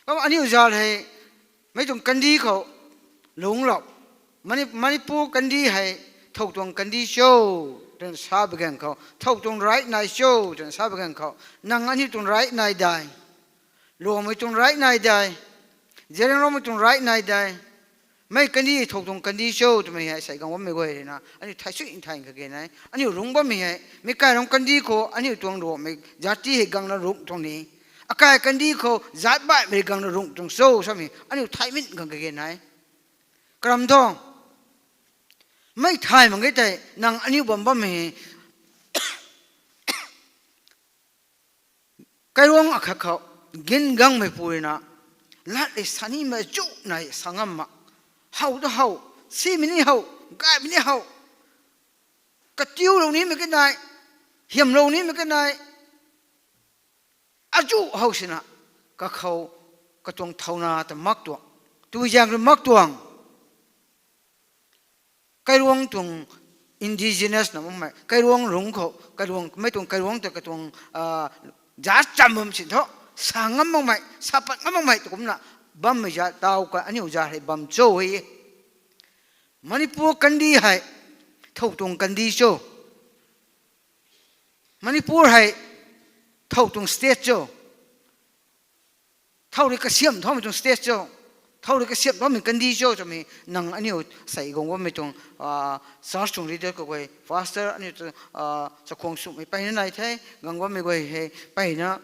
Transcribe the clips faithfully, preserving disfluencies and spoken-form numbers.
Kum aniu zat hei, mei tuang kandi khou lungclou. Mani-, Manipur kandi hei, thow tuang kandi cho, twna sa bi ganv khou, thow tuang right nai cho, twna sa bi ganv khou, nang aniu tuang right nai dai. Luangmei tuang right nai dai. Zeliangrongmei tuang right nai dai. Mei kandi thow tuang kandi cho twmei hei sei gang bammei guay rui na aniu thay sui thay kage nai. Aniu lungc bammei hei, mi kai rong kandi khou aniu tuang Ruangmei zat ti hei gangna lungc tuang ni. Akai kandi khou zat baihmei gangna lungc tuang cho samei aniu thay min gang kage nai. Karam tuang. Mei thay mak ge tei nang aniu bam bammei hei kairuang akhat khou gin gangmei pu rui na, lat rui sa nimei chu nai sa ngam mak. How ta how, simei ni how, gaymei ni how. Katiulou nimei kanei, hiamlou nimei kanei, achu how sina, kakhou, katuang thauna ta mak tuang, tui zaeng rui mak tuang. Kairuang tuang indigenous na makmei, kairuang lungc khou, kairuang, mei tuang kairuang ta katuang, zat cham bam sin thu, sa ngam makmei, sa pat ngam makmei tu kumna, bammei zat tau ka aniu zat hei bam cho e. Manipur kandi hei, thow tuang kandi cho. Manipur hei, thow tuang state cho. Thow rui kasiamh thaumei tuang state cho. Thow rui kasiamh thaumei kandi cho twmei nang aniu sei gang bammei tuang, church tuang leader kaguay, pastor aniu tu, chakhwang sumhmei mpeyna nai the, gang bammei guay hei mpeyna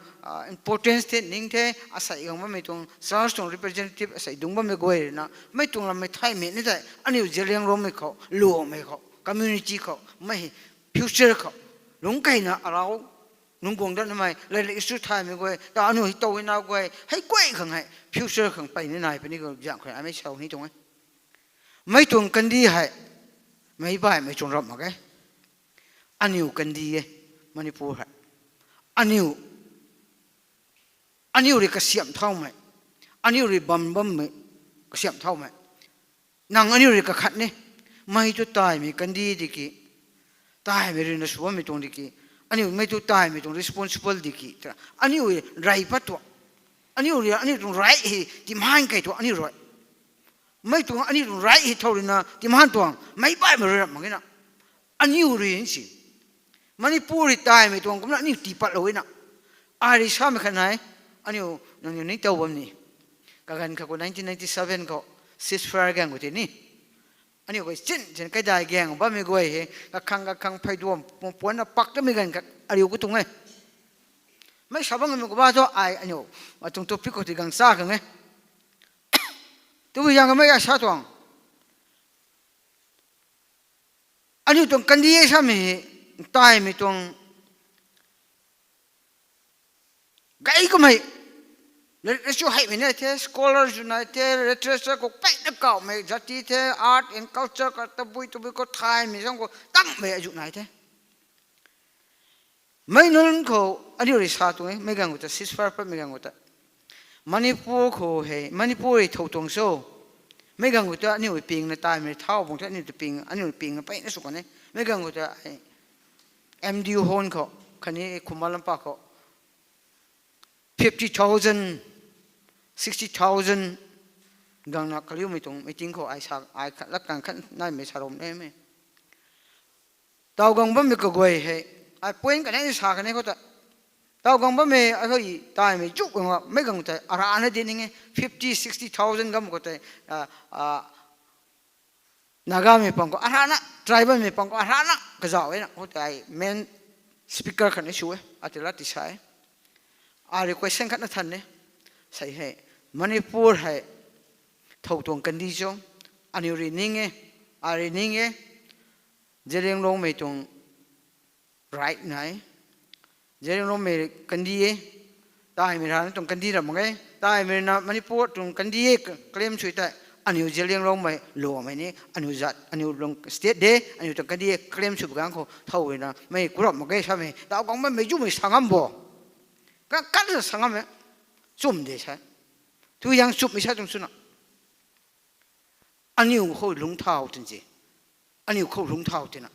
importance the ning the, asei gang bammei tuang church tuang representative asei dungc bammei guay rui na, mei tuang lammei thaymei ni tei, aniu Zeliangrongmei khou, Luangmei khou, community khou, mei future khou, lungc keyna arau, nunc guang dat namei, lairik su thaymei guay, ta aniu hei tow hei na guay, hei guay khang hei, future khang mpeyna nai puni khou zaeng khou amei sau ni tuang e. Mei tuang kandi hei, meic baihmei tuang ramh mak e. Aniu kandi e, Manipur hei. Aniu, aniu rui kasiamh thaumei, aniu rui bam bammei, kasiamh thaumei. Nang aniu rui kakhat ni, mei tu taimei kandi di ki, taimei rui na sw bammei tuang di ki, aniu mei tu taimei tuang responsible di ki, ta aniu rui rey pat tuang, aniu rui aniu tuang right hei demand key tuang aniu rui. Mei tuang aniu tuang right hei thow rui na demand tuang, meic baihmei rui ramh mak e na. Aniu rui si. Manipur rui taimei tuang kumna aniu tii patlou e na. Ai rui samei khat nai, aniu, nangniw ni tow bam ni. Kaganv khat khou nineteen ninety-seven khou, ceasefire gaeng khou tei ni. Aniu guay chin, chin kaidai gaeng bammei guay hei, kakhang kakhang pheyduam, puanna pak tamei ganv khat, ariu khou tuang e. Mei sa bam ngamei khou ba thu ai aniu, atuang topic khou tei gang cha khang e. Tabui zaeng kamei a sa tuang. Aniu tuang kandi e samei hei, taimei tuang gay kamei, lairik su heimei nai the, scholar zu nai the, literature khou peyna kawmei zat ti the, art and culture kha tabui tabui khou thaymei zang khou tangmei azu nai the. Mei nunc khou aniu rui sa tuang e, mei ganv khou ta ceasefire patmei ganv khou ta, Manipur khou hei, Manipur hei thow tuang cho. Mei ganv khou ta aniu pingna taimei thau bang the, aniu ta ping, aniu pingna peyna sw kan e. Mei ganv khou ta M D U hon khou, khatni Khumba Lampak khou, fifty thousand, sixty thousand gangna kaliumei tuang meeting khou ai sa, ai khat lak kang khat naimei sa rom e mei. Taw gang bammei kaguay hei, ai point kanei sa kanei khou ta, taw gang bammei ai khou taimei chuk gang mei gang tei arana di ning e, fifty, sixty thousand gam khou tei, Nagamei pang khou arana, tribalmei pang khou arana kazauh e na khou tei main speaker khatni sw e, ati la ti sa e. Ai rui question khatna than e, sei hei, Manipur hei thow tuang kandi cho, aniu rui ning e, ai rui ning e, Zeliangrongmei tuang right nai, Zeliangrongmei kandi e, taimei rana tuang kandi ra mak e, taimei rana Manipur tuang kandi e claim sw tei, aniu Zeliangrongmei Luangmei ni, aniu zat, aniu lung state de, aniu tuang kandi e claim sw bgang khou thow rui na mei kurap mak e samei, taw gang bammei zumei sa ngam bo. Ka, kata sa ngam e, chum de sa. Thu yang chumhmei sa tuang swna. Aniu khou lungcthau tin se. Aniu khou lungcthau tina.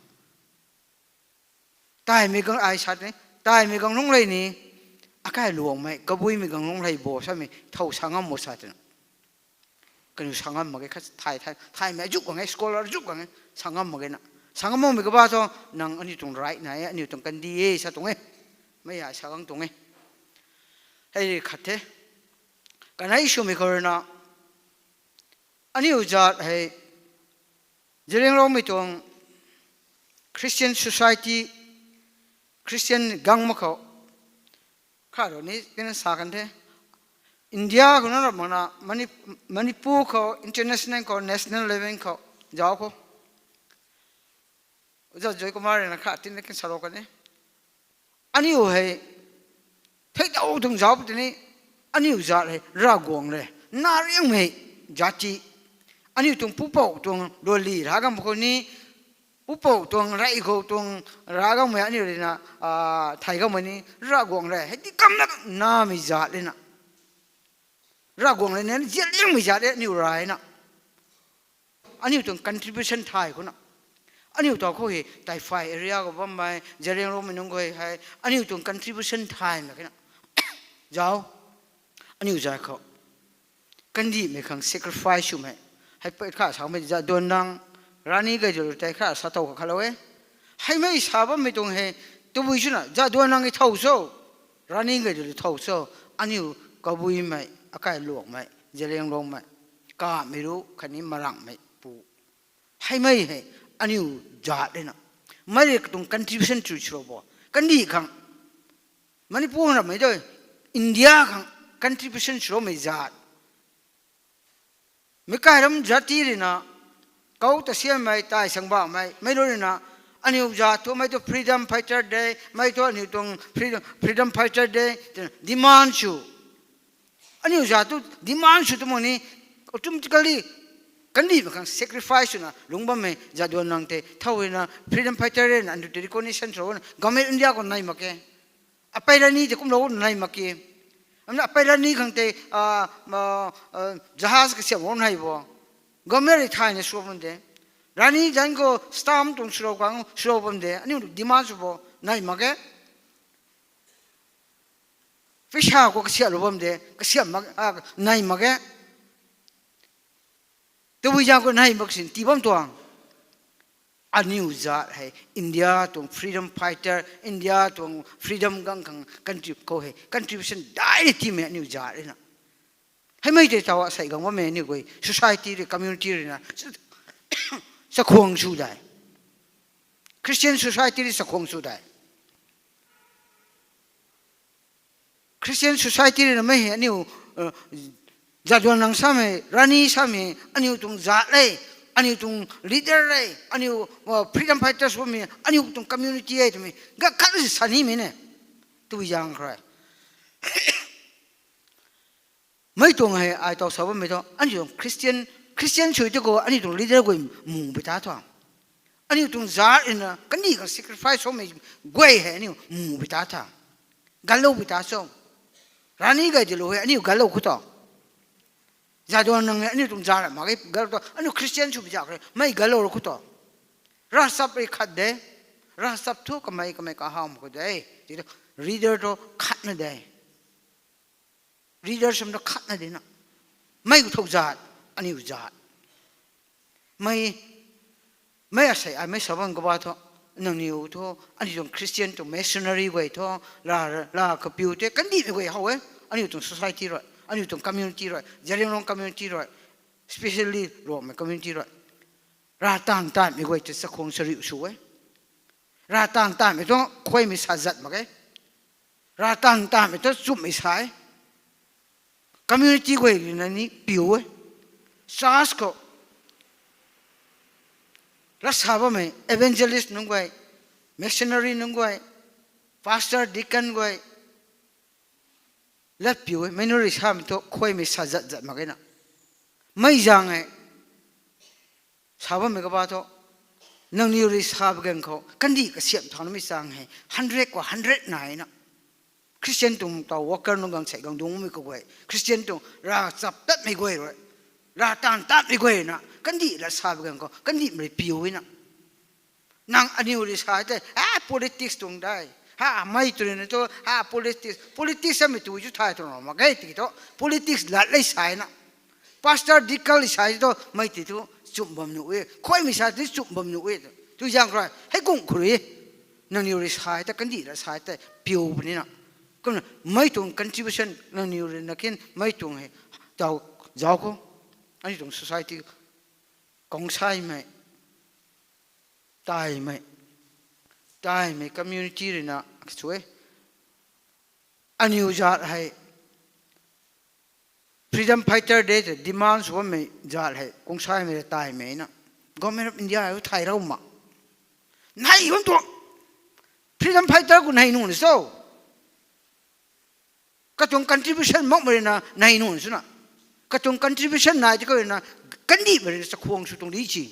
Taimei gang ai sa ni, taimei gang lungc lei ni, Kailuangmei, kabuimei ganglung lei bo samei thow sa ngam mo sa twna. Kaniw sa ngam mak ge khat thay thay, thaymei zuk gang e, scholar zuk gang e, sa ngam mak ge na. Sa ngam makmei kaba thu, nang aniu tuang right na e, aniu tuang kandi e sa tuang e. Mei ai sa gang tuang e. Hei khat the. Kanei swmei khou rui na, aniu zat hei, Zeliangrongmei tuang Christian society, Christian gang mak khou, kha ru ni tina sa kan the. India khou na rap mak na, Mani-, Manipur khou, international khou, national level khou, zauc khou. Oja Joykumar rui na kha tina kin sa ro kan e. Aniu hei, theidau tuang zauc tini, aniu zat hei, Ravguangc rui, nariangmei zat ti. Aniu tuang pupouc tuang luali ra gam khou ni, pupouc tuang rey khou tuang ra gammei aniu rui na, ah, thay gammei ni, Ravguangc rui, hei di kam na, namei zat le na. Ravguangc rui na, zianliangmei zat le aniu rui na. Aniu tuang contribution thay khou na. Aniu ta khou hei, Taipei area khou bammei, Zeliangrongmei nunc guay hei, aniu tuang contribution thay mak khe na. Zauc. Aniu zat khou. Kandihmei khang sacrifice swmei. Hei pei kha samei Jadonang, Rani Gaidinliu tei kha sa tow kha khalou e. Heimei sa bammei tuang hei, tabui swna, Jadonang e thow cho, Rani Gaidinliu thow cho, aniu kabuimei, akai luangmei, Zeliangrongmei, kamei ru, khatni Marangmei pu. Heimei hei, aniu zat le na. Mei rui katuang contribution tu swlou bo. Kandih khang. Manipur ramei tu, India khang contribution swloumei zat. Meic kai ram zat ti rui na, kou ta siammei, tai sang bammei, mei lu rui na, aniu zat thu, mei thu freedom fighter de, mei thu aniu tuang freedom, freedom fighter de, twna demand sw. Aniu zat thu demand sw tu mak ni, automatically, kandihmei khang sacrifice swna, lungc bammei, Jadonang tei, thow rui na, freedom fighter rui na, aniu tei recognition sw na, government India khou nai mak khe. Apei Rani tei kumlou nai mak khe. Amna apei Rani khang tei, ah, ah, ah, jahaz kasiamh lou nai bo. Government rui thayna sw bam de. Rani zanc khou stamp tuang swlou khang, swlou bam de. Aniu demand sw bo, nai mak khe. Paisa khou kasiamhlou bam de, kasiamh mak, ah, nai mak khe. Tabui zaeng khou nai mak sin tii bam tuang. Aniu zat hei, India tuang freedom fighter, India tuang freedom gang khang contrib-, khou hei, contribution daihna tiimei aniu zat rui na. Heimei tei taw asei gang bammei aniu guay, society rui, community rui na, chakhwang sw dai. Christian society rui chakhwang sw dai. Christian society rui na mei hei aniu, uh, Jadonang samei, Rani samei, aniu tuang zat le, aniu tuang leader le, aniu, uh, freedom fighters bammei, aniu tuang community e twmei, ga khat si sa nimei ne. Tabui zaeng khou rui. Mei tuang hei ai taw sa bammei thu, aniu tuang Christian, Christian sw tu khou, aniu tuang leader guay mu pi ta thu. Aniu tuang zat rui na, kandih khang sacrifice swmei guay hei aniu mu pi ta tha. Ganlou pi ta cho. Rani Gaidinliu hei aniu ganlou khou tu. Jadonang hei aniu tuang zat mak ge ganlou tu. Aniu Christian sw pi zat khou rui, mei ganlou ru khou tu. Ravchap rui khat de. Ravchap thu kamei kamei kahawm khou de. Ti tu, leader tu khatna de. Leader sam tu khatna de na. Mei khou thow zat, aniu zat. Mei, mei asei ai mei sa bam kaba thu, nangniw thu, aniu tuang Christian tuang missionary guay thu, la, la kapiu tei kandihmei guay how e, aniu tuang society rui, aniu tuang community rui, Zeliangrong community rui, especially Ruangmei community rui. Rav taanv taanvmei guay tei chakhwang sariu sw e. Rav taanv taanvmei thu khuaymei sa zat mak ge. Rav taanv taanvmei thu chumhmei sa e. Community guay rui na ni piu e. Church khou lat sa bammei evangelist nunc guay, missionary nunc guay, pastor, deacon guay, lat piu e. Mei nunc rui samei thu khuaymei sa zat zat mak ge na. Mei zaeng e. Sa bammei kaba thu, nangniw rui sa bam ganv khou, kandih kasiamh thaunamei zaeng hei, hundred khou hundred nai na. Christian tuang taw worker nunc gang sei gang dungmei kaguay, Christian tuang ravchap tatmei guay rui, rav taanv taanvmei guay na, kandih lat sa bam ganv khou, kandihmei rui piu e na. Nang aniw rui sa tei, ah, politics tuang dai, Ha, mei tu rui na tu, ha, politics, politics samei tu chu thay tu na mak ge ti tu, politics lat lei sai na. Pastor, deacon lei sai tu, mei ti tu, chum bam nuh e. Khoumei sa ti chum bam nuh e. Tu zang khou rui, hei kung khou rui. Nangniw rui sai ta, kandih ra sai ta, piu puni na. Kumna, mei tuang contribution, nangniw rui na kin, mei tuang hei, tau, zau khou. Aniu tuang society, kong saimei, taimei, taimei community rui na, kachue. Aniu zat hei, freedom fighter de te demand sw bammei zat hei, kung saimei rui taimei na. Government of India hei thay rau ma. Nei hun tuang. Freedom fighter ku nei nuh na so. Katuang contribution makmei rui na, nei nuh sw na. Katuang contribution nai ti khou rui na, kandihmei rui na, chakhuang sw tuang di chi.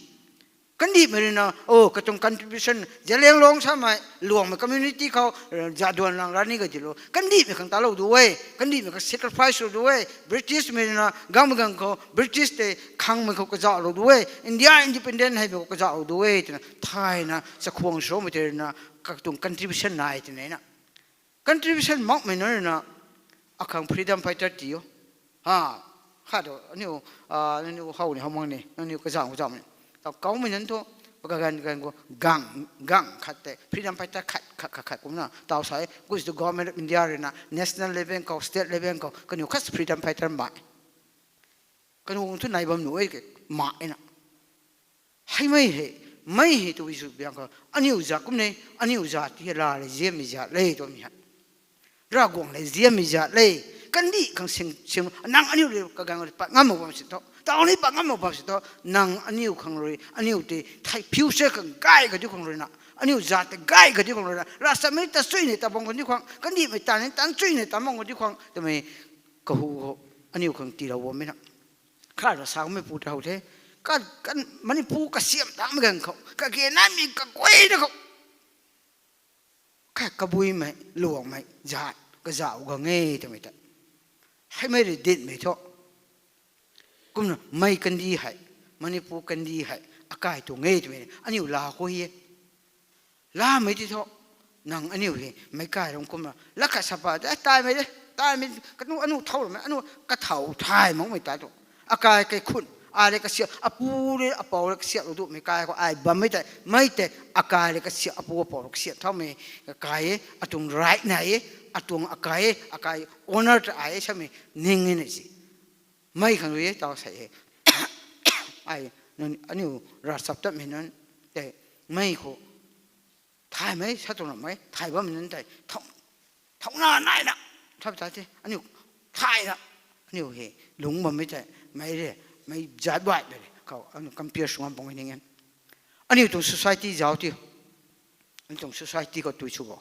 Kandihmei rui na, o, katuang contribution, Zeliangrong samei, Luangmei community khou, Jadonang rani ka dilo. Kandihmei khang talou du e, kandihmei khang sacrifice lou du e, British mei rui na, gangmei gang khou, British tei khangmei khou kazauhlou du e, India independent heimei khou kazauhlou du e, twna, thayna, chakhuang swmei tei rui na, katuang contribution nai twna na. Contribution makmei nunc rui na, akhang freedom fighter ti o. Ha, khat o, aniu, nangniw how ni how mang ni, nangniw kazauh kazauhmei. Tau kaumei nunc thu, kaganv kaganv khou, gang, gang khat tei, freedom fighter khat, khat, khat, khat kumna, tau sai, kuch tu Government of India rui na, national level khou, state level khou, kaniw khat freedom fighter mai. Kaniw thu nai bam nuh e ke, mai na. Heimei hei, mei hei tu zu biang khou, aniu zat kum ne, aniu zat ti la le, ziammei zat le, twmei hei. Ravguangc le ziammei zat le, kandih khang sing, sing, nang aniu rui kaganv rui pat ngam mak bam si thu, tau ni pat ngam mak bam si thu, nang aniu khang rui, aniu tei, thei future khang gay kadiu khang rui na, aniu zat tei gay kadiu khang rui na, ravchammei ta chuy ne ta bam kadiu khang, kandihmei ta ni tan chuy ne ta bam kadiu khang, twmei kahu khou, aniu khang tiilou bammei na. Khat ra sa kummei pu ta how the, ka, ka, Manipur kasiam tangmei ganv khou, kage naimei kaguay na khou. Khat kabuimei, Luangmei, zat, kazauh gang e twmei ta. Heimei rui dinmei thu. Kumna mei kandih hei, Manipur kandih hei, akai tuang e twmei, aniu la khou e. Lamei ti thu, nang aniu hei, meic kai ram kumna, la khat sa pa, e, taimei de, taimei, kanu, aniu thau ramei, aniu kathau thay makmei ta tu. Akai kaikhun, ai le kasiap, apu le, apou le kasiaplou du, meic kai khou ai bammei tei, mei tei, akai le kasiap, apu apou le kasiap thaumei, akai e, atuang right nai e, atuang akai e, akai honor ta ai e, samei, ning e na si. Mei khang rui e, tau sei e. Ai, nang, aniu ravchaptatmei nunc tei, mei khou, thaymei, sa tuang ramei, thay bammei nunc tei, thau, thauna naina, thau ta the, aniu, thayna, aniu hei, lungc bammei tei, mei re, mei zat buai de re, khou, aniu compare sw ngam pung e ning e. Aniu tuang society zauc tiu, aniu tuang society khou tui sw bo.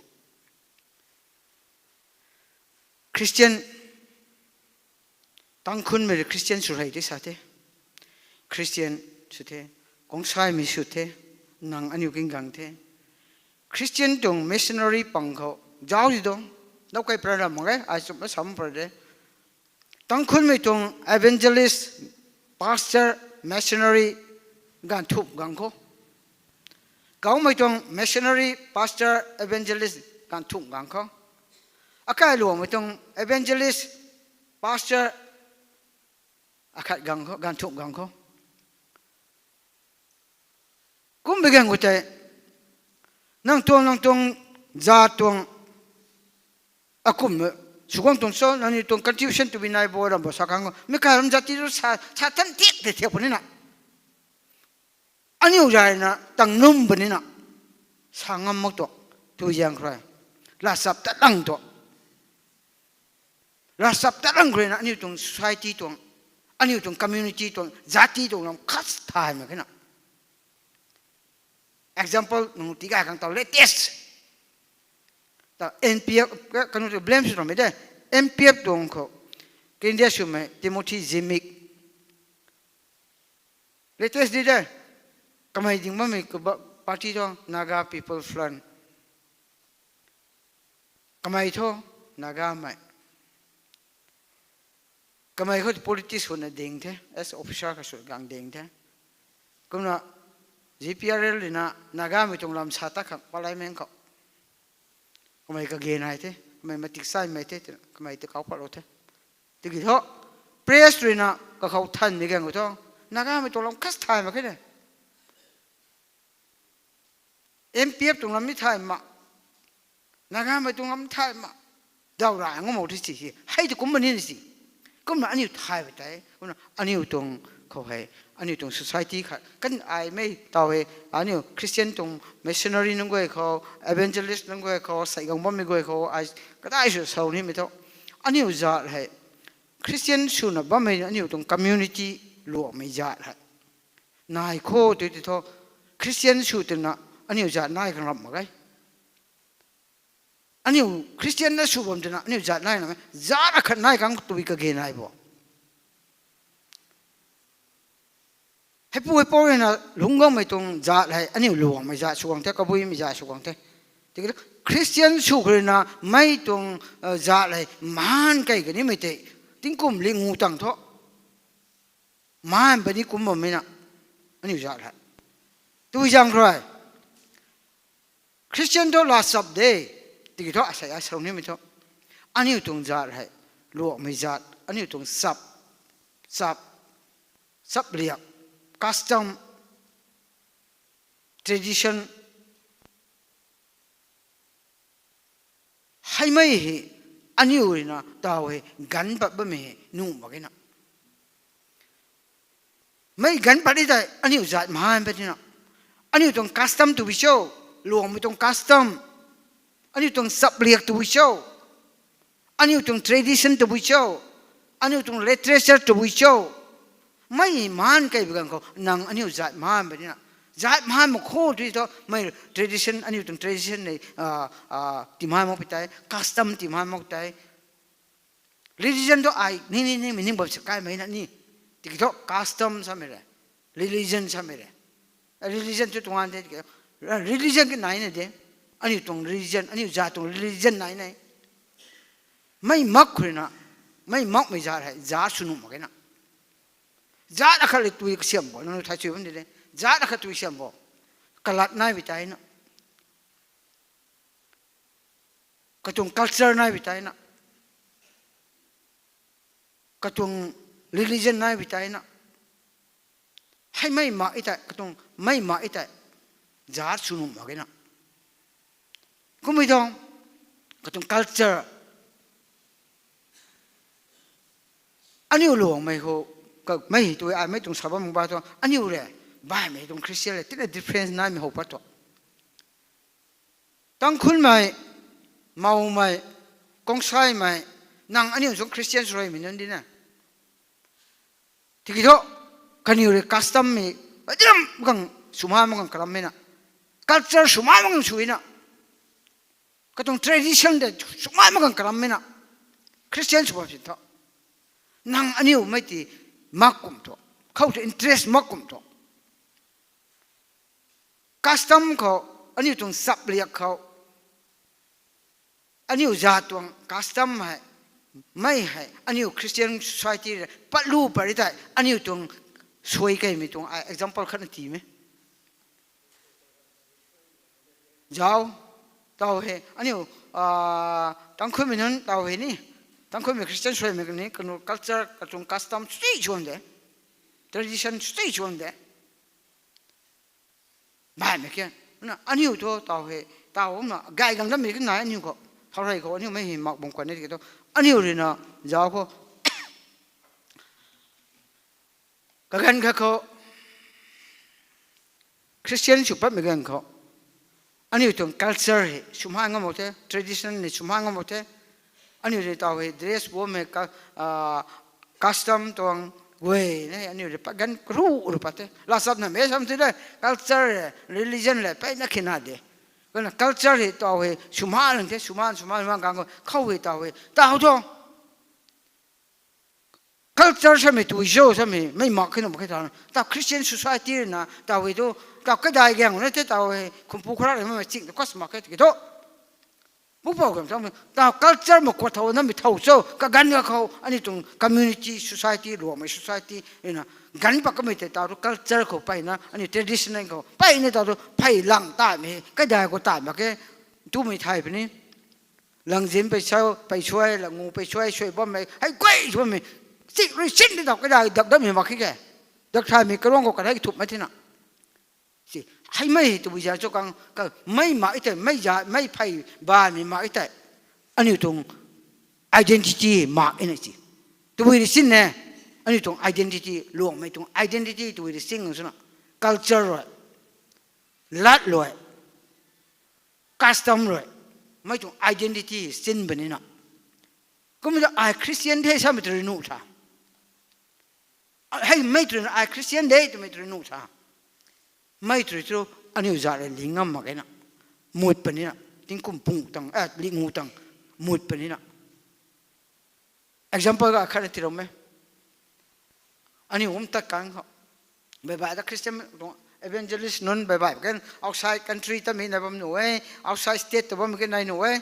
Christian, Tangkhunmei rui Christian sw hei de sa the. Christian sw the. Kongsaimei sw the. Nang aniu king gang the. Christian tuang missionary pang khou zauc di do. Nowkei pra ram mak e, ai chumna sam pra de. Tangkhunmei tuang evangelist, pastor, missionary, ganv thumh gang khou. Kaumei tuang missionary, pastor, evangelist, ganv thumh gang khou. Akai Luangmei tuang evangelist, pastor, akhat gang khou, ganv thumh gang khou. Kumbei gang khou tei, nang tuang, nang tuang, za tuang, akum, sw guang tuang cho, nangniu tuang contribution twbi nai bo ram bo sa khang khou. Meic kai ram zat ti tu sa, sa tan tiak tei thiak puni na. Aniu zay na, tang num puni na. Sa ngam mak tu, tu zaeng khou rui. Ravchap tat lang tu. Ravchap tat lang khou rui na, aniu tuang society tuang, aniu tuang community tuang, zat ti tuang lam khat thay mak khe na. Example, nang ti gay khang tau latest. Ta N P F, ka, kanu tu blame sw ramei de. N P F tuang khou. India swmei Timothy Zimik. Latest di de. Kamei ding bammei kaba party thu Naga People Front. Kamei thu Nagamei. Kamei khou politics swna ding the, as officer kha sw gang ding the. Kumna G P R L rui na Nagamei tuang lam sa ta khang parliament khou. Kamei kage nai the, kamei matik saimei the, kamei ti kau pat lou the. Tiki thu, press ruina kakhou thanmei ganv khou thu, Nagamei tuang lam khat thay mak khe ne. M P F tuang lam ni thay mak, Nagamei tuang lam thay mak, daw ra ngam mak ti si, hei tu kumna ni si. Kumna aniu thay bai tei, kumna aniu tuang khou hei, aniu tuang society khat kan ai mei taw hei, aniu Christian tuang missionary nunc guay khou, evangelist nunc guay khou, saigang bammei guay khou ai kadai sw sau nimei thu, aniu zat hei Christian swna bammei aniu tuang community luangmei zat hei nai kho tei ti thu, Christian sw twna aniu zat nai khang ramh mak ge. Aniu Christian na sw bam twna aniu zat nai na, zat akhat nai khang tui kage nai bo. Heipu heipou ruina lungc guangmei tuang zat hei aniu luangmei zat sw guang the, kabuimei zat sw guang the. Tiki thu Christian sw khou ruina mei tuang zat hei maan kei kanimei tei tingkum li ngu tang thu, maan puni kum bammei na, aniu zat hei tui zaeng rui Christian thu laa chap de. Tiki thu asei ai sau nimei thu, aniu tuang zat hei luangmei zat, aniu tuang chap, chap, chapliak, custom, tradition, heimei hei aniu ruina taw hei ganv pat bammei hei nuh mak ge na. Mei ganv pat ni tei aniu zat maan pat ni na. Aniu tuang custom tabui cho, luangmei tuang custom, aniu tuang chapliak tabui cho, aniu tuang tradition tabui cho, aniu tuang literature tabui cho. Mei maan kei bi ganv khou nang aniu zat maan pat ni na. Zat maan mak kho tui thu mei tradition, aniu tuang tradition nei ti maan mak pi tei, custom ti maan mak tei. Religion thu ai ni ni nimei ning bam sa kaimei na ni. Tiki thu custom samei re, religion samei re. Religion thu tuang an the, religion ki nai na de. Aniu tuang religion, aniu zat tuang religion nai na. Mei mak khou ruina, mei makmei zat hei zat sw nuh mak ge na. Zat akhat le tui kasiam bo, nang thay chui bam de de. Zat akhat tui siam bo, kalat nai bi tei na, katuang culture nai bi tei na, katuang religion nai bi tei na. Heimei mak i tei, katuang mei mak i tei, zat sw nuh mak ge na. Kummei tuang, katuang culture, aniu luangmei khou, kamei tui ai mei tuang sa bam ba thu aniu re, baihmei tuang Christian le tina difference naimei how pat thu, Tangkhulmei, Maomei, Kongsaimei, nang aniu sung Christian sw ruimei nunc di na. Tiki thu, kaniw rui custom mei, adiram gang swmaan mak gang karammei na, culture swmaan mak gang sw na, katuang tradition tei swmaan mak gang karammei na, Christian sw bam si thu, nang aniu mei ti mak kum thu, khou tu interest mak kum thu. Custom khou, aniu tuang chapliak khou, aniu zat tuang custom hei, mei hei aniu Christian society rui patlu pat ri tei aniu tuang suai keimei tuang ai example khatna tiimei. Zauc, taw hei aniu Tangkhulmei nunc taw hei ni, Tangkhulmei Christian suaimei ni, kanu culture, katuang custom sui chuan de, tradition sui chuan de. Baihmei khe, na aniu thu taw hei, taw na gay gang dammei khe nai aniu khou, thau rei khou aniu mei hei mak bam khwan ni tiki thu, aniu ruina zauc khou, kaganv khat khou, Christian sw patmei ganv khou, aniu tuang culture hei swmaan ngam mak the, tradition hei swmaan ngam mak the. Aniu rui taw hei dress bammei, custom tuang guay na aniu rui pat ganv karu ru pat the. Laa chapna mei sam the, culture, religion le mpeyna khena de. Kana culture hei taw hei swmaan lang the, swmaan, swmaan, swmaan gang khou, khou hei taw hei, taw thu culture samei tui cho samei mei mak khe nuh mak khe ta, taw Christian society ruina taw hei tu, taw kadai gang na the taw hei khumpu kharak le mamei ching tu kas mak khe tiki thu, pupouc gang thamei taw culture mak khou thow namei thow cho, kaganv khat khou aniu tuang community, society, luangmei society ruina ganv pat kamei tei taw thu culture khou mpeyna, aniu tradition khou mpeyna taw thu phey lang taimei, kadai khou tai mak khe, tumei thay puni. Langzin pei suai, pei suai, langu pei suai, suai bammei, hei guay sw bammei. Chik rui sin di tau, kadai dak dammei mak khe ke. Dak thaymei karuang khou kadai thumh mei thina. Si, hei mei tabui za cho kang, ka, mei mak e tei, mei za, mei phey banmei mak e tei. Aniu tuang identity mak e na si. Tabui rui sin ne, aniu tuang identity, luangmei tuang identity tabui rui sin swna. Culture rui, lat rui, custom rui, mei tuang identity sin banina. Kumna ai Christian the samei tu rui nuh tha. Hei mei tu rui ai Christian de twmei tu rui nuh tha. Mei tu rui tu aniu za rui li ngam mak e na. Mut panina, tingkum pung tang, eh, li ngu tang, mut panina. Example ga khat na tiram e. Aniu um tat kan khou, baibai ta Christian tuang evangelist nunc baibai kan outside country ta mi na bam nuh e, outside state ta bam kan nai nuh e.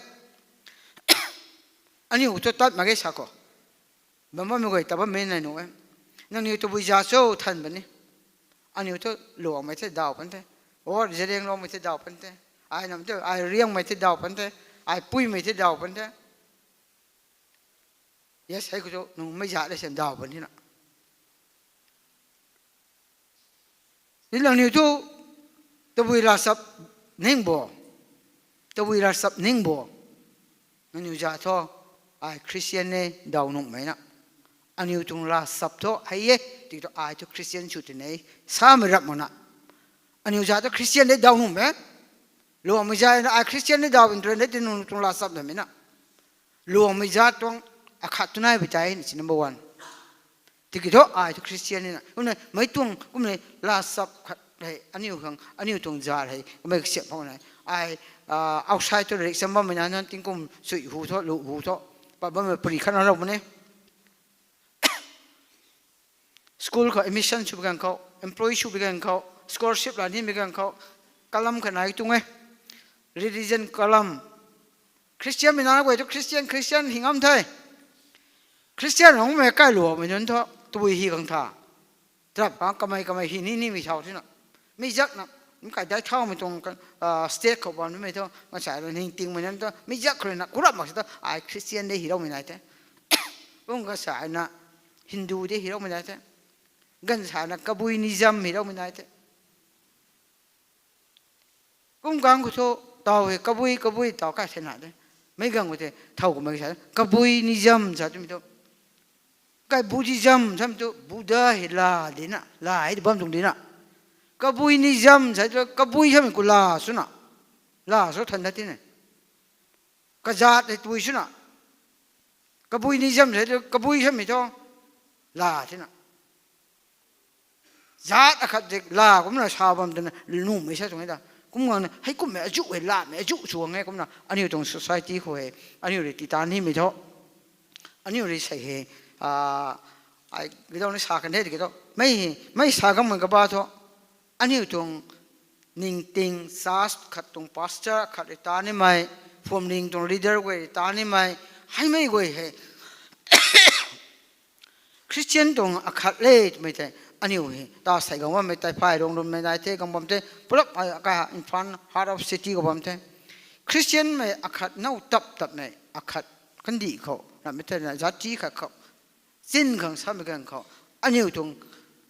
Aniu tu tat mak ge sa khou, bam bammei guay ta bammei nai nuh e. Nangniu tabui za cho than bani. Aniu thu luangmei the daw pan the. Or Zeliangrongmei the daw pan the. Ai nam the, ai Riangmei the daw pan the. Ai Puimei the daw pan the. Yes, hei khou thu nung mei za le sen daw pan thina. Ni nangniu thu tabui ravchap ning bo. Tabui ravchap ning bo. Nangniu za thu, ai Christian e daw nuhmei na. Aniu tuang ravchap thu hei e, tiki thu ai thu Christian sw tini, samei rap mak na. Aniu za thu Christian e daw nuhmei. Luangmei za na ai Christian e daw internet ti nung tuang ravchap namei na. Luangmei za tuang akhat tu nai bi tei ni si number one. Tiki thu ai thu Christian ni na. Kumna mei tuang, kumna ravchap khat hei, aniu khang, aniu tuang za hei, kumna kasiam phou na. Ai, ah, outside tu rik sam bammei na, nang tingkum sui hu thu, lu hu thu. Pat bammei pari khat na rau mane. School khou admission sw bi ganv khou, employee sw bi ganv khou, scholarship la ni bi ganv khou, column khat nai tuang e. Religion column. Christian mei na guay thu Christian, Christian hi ngam the. Christian hungmei kailuangmei nunc thu, tabui hi khang tha. Trap khang kamei kamei hi ni nimei thau thina. Mi zak na, mi kai dai thaumei tuang, ah, state khou bam nimei thu, masa rui ningtingmei nunc thu, mi zak rui na, kurap mak si thu, ai Christian de hiroumei nai the. Kum kasa na, Hindu de hiroumei nai the. Ganv sa na, Kabuinism hiroumei nai the. Kum kang khou thu, tau hei, kabui, kabui, tau kai the na de. Mei gang khou the, thau khou mei sa, Kabuinism sa twmei thu. Kai Buddhism samei thu, Buddha hei la di na, la hei bam tuang di na. Kabuinism sa thu, kabui samei khou la sw na. La sw than da ti ne. Kazat hei tui sw na. Kabuinism sa thu, kabui samei thu, la ti na. Zat akhat dik la kumna sa bam twna nuhmei sa tuang e ta. Kum gangna, hei kummei azuh hei lamei azuh sw gang e kumna, aniu tuang society khou hei, aniu rui ti tan nimei thu. Aniu rui sei hei, ah, ai, kidau ni sa kan the tiki thu. Mei, mei sa gangmei kaba thu. Aniu tuang ningting church khat tuang pastor khat rui tan nimei, phwamling tuang leader guay rui tan nimei, heimei guay hei. Christian tuang akhat le twmei tei, aniu hei, ta sei gang bammei tei, phay rong runmei nai the, gang bam the, pulap, ah, ka in front, heart of city khou bam the. Christian mei akhat now tap tapmei, akhat kandih khou, ramei tei na, zat ti khat khou, chin khang samei khang khou, aniu tuang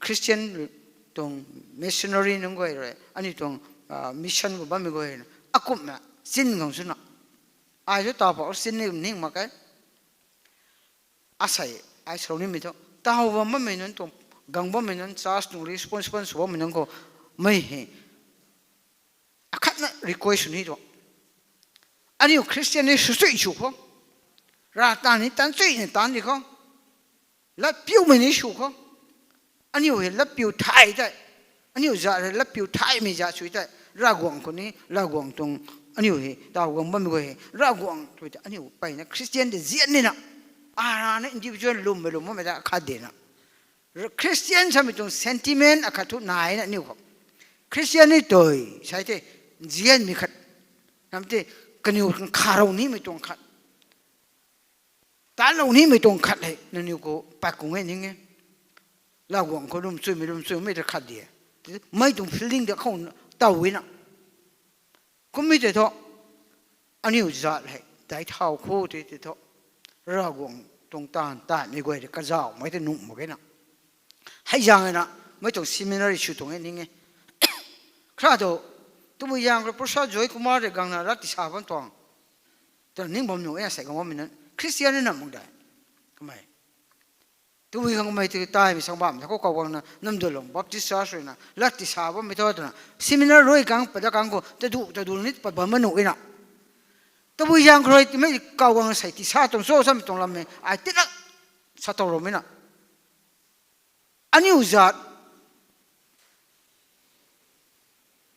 Christian tuang missionary nunc guay rui, aniu tuang, ah, mission khou bammei guay na, akumna, chin khang sw na. Ai thu tau pa chin ni ning mak e. Asei, ai sarou nimei thu, tau bam bammei nunc tuang, gang bammei nunc, church tuang responsible sw bammei nunc khou, mei hei, akhatna request sw ni tu. Aniu Christian ni sw chui sw khou. Rav tan ni tan chui ni tan di khou. Latpiumei ni sw khou. Aniu hei latpiu thay tei. Aniu zat hei latpiu thaymei zat sw tei. Ravguangc khou ni, Ravguangc tuang, aniu hei, tau gang bammei guay hei. Ravguangc tui tei, aniu peyna Christian de zian nina. Arana individual lwmmei lwm bammei ta khat de na. Christian samei tuang sentiment akhat thu nai na aniu khou. Christian ni tui, sai the, zianmei khat. Nam te, kaniw kharou nimei tuang khat. Tanlou nimei tuang khat hei, nangniw khou pat kung e ning e. Ravguangc khou lwm chuimei, lwm chuimei ta khat di e. Mei tuang feeling ta khou taw e na. Kummei tei thu, aniu zat hei, Tei thau khou tei tei thu, Ravguangc tuang taanv taanmei guay rui kazauhmei tei nuh mak ge na. Hei zaeng na, mei tuang seminary sw tuang e ning e. Khra tu, tabui zaeng khou Professor Joy Kumar rui guangna lat tisa bam tuang twna ning bam nuh e, sei guang bammei na Christian ni na mak de. Kamei tabui khang kamei tei taimei sang bam ta khou kaw guangna Namdulong Baptist Church rui na lat tisa bammei thu twna seminar rui kang pat da kang khou tadu tadu ni pat bam nuh e na. Tabui zaeng khou rui timei kaw guang sei tisa tuang cho samei tuang lammei ai tina sa tow roumei na. Aniu zaat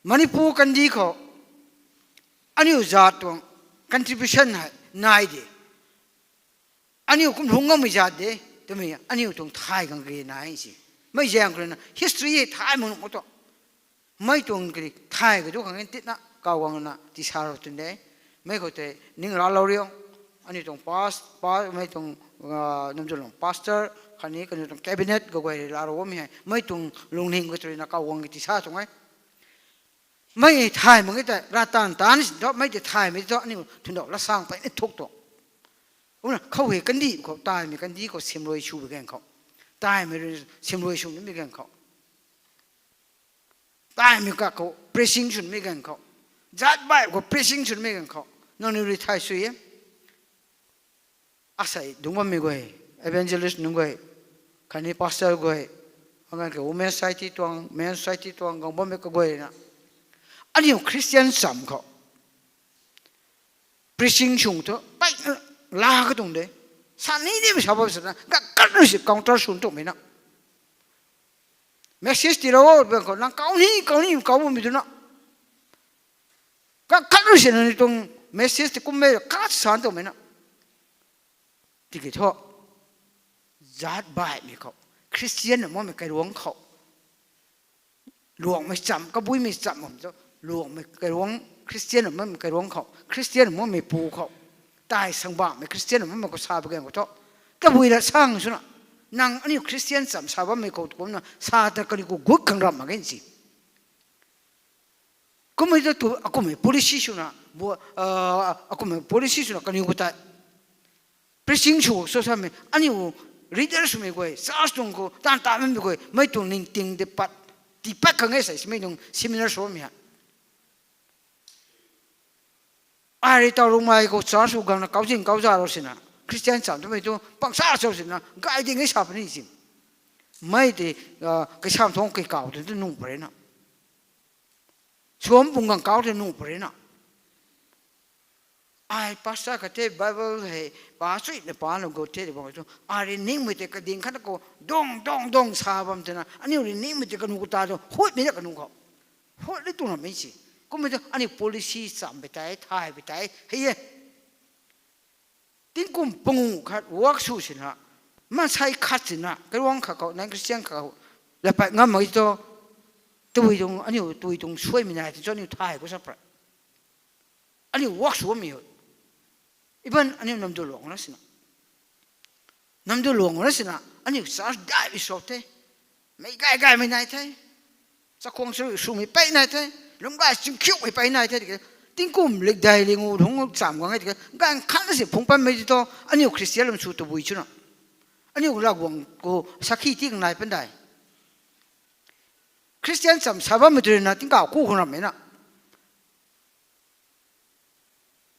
Manipur kandih khou aniu zaat tuang contribution hei nai de. Aniu kum lungc ngammei zaat de, twmei aniu tuang thay khang kage nai si. Mei zaeng khou rui na history hei thay mak nuh mak tu. Mei tuang kari thay kadu khang e tina kaw guangna tisa rou tun de. Mei khou tei ning laalou riu. Aniu tuang past, pa, mei tuang, Namdulong pastor khatni kaniw tuang cabinet kaguay rui laalou bammei hei mei tuang lungning khou tei rui na kaw guang ki tisa tuang e. Mei thay mak e tei ravtaanv taanv si thu mei tei thaymei thu aniu thundauh lat sang peyna thuk tu. Kumna khou hei kandih khou taimei kandih khou simrui sw bi gaeng khou, taimei rui simrui sw nimei gaeng khou, taimei kak khou preaching sw nimei gaeng khou, zaat baih khou preaching sw nimei gaeng khou nangniw rui thay sw e. Asei dungc bammei guay, evangelist nunc guay, khatni pastor guay, aganv khe women society tuang, men society tuang guang bammei kaguay na, aniu Christian cham khou preaching sw thu peyna laa ka tuang de. Sa ni nimei sa bam sana gakat rui si counter sw tuangmei na. Message tiilou o bang khou nang kau ni kau ni kau bammei tu na, gakat rui si nangniw tuang message tei kummei kat san tuangmei na. Tiki thu, zaat baihmei khou, Christian na makmei kairuang khou, luangmei cham, kabuimei cham bam thu, luangmei kairuang, Christian na makmei kairuang khou, Christian na makmei pu khou, tai sangbangmei Christian na makmei khou sa bi gaeng khou thu, tabui lat sang swna, nang aniu Christian cham sa bammei khou kumna sa ta kaniw khou gut khang ramh mak ge si. Kummei tu, tu, akummei policy swna, bu-, ah, akummei policy swna kaniw khou tei preaching sw so samei, aniu leader swmei guay, church tuang khou taanv taanmei guay, mei tuang ningting de pat, tii pat khang e sei, mei tuang seminar swmei ha. Ai rui taw rumei khou church khou guangna kau zing kau za rou sina, Christian cham twmei tu pangsa cho sina gay ding e sa puni si. Mei tei, ah, kasam thang kei kau tei tu nuh pary na. Suam pung gang kau tei nuh pary na. Ai pastor khat the Bible hei pa chuina pa na gut the bam tu, ai rui ningmei tei kading khat khou dong dong dong sa bam twna aniu rui ningmei tei kanu khou ta tu huatmei na kanu khou huat ni tuang ramei si. Kummei tu aniu policy cham bi tei thay bi tei hei e. Tingkum pangu khat work sw sina, maansei khat sina kairuang khat khou, non-Christian khat khou, lapat ngam mak e thu, tabui tuang aniu tabui tuang suaimei nai tei cho aniu thay khou sa pray. Aniu work sw bammei hei, even aniu Namdulong na sina, Namdulong na sina aniu church daihmei sw the, mei gay gaymei nai the, chakhwang sw swmei pey nai the, lungc gay chingkhiumei pey nai the tiki, tingkum lik dai lingu lungc cham guang e tiki, ganv khat na si phungc panmei ti thu aniu Christian lam sw tabui chuna, aniu Ravguangc khou sakhi ti khang nai pan dai. Christian cham sa bammei tu rui na tingkauh ku khang ramhmei na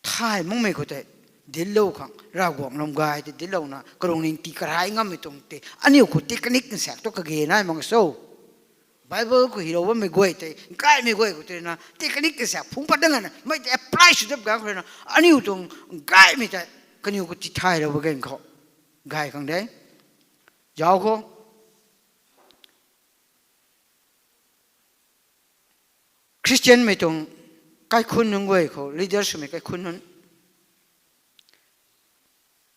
thay makmei khou tei dinclou khang, Ravguangc lam gay tei dinclouna kalungning tii karai ngammei tuang tei aniu khou technique nsaek tu kage nai mak so. Bible khou hylou bammei guay tei, gaymei guay khou tei na technique nsaek phungc pat dang na mei tei apply sw dap gang khou na, aniu tuang gaymei tei kaniw khou tithaylou ba gan khou gay khang de. Zauc khou Christianmei tuang kaikhunc nunc guay khou, leader swmei kaikhunc nunc,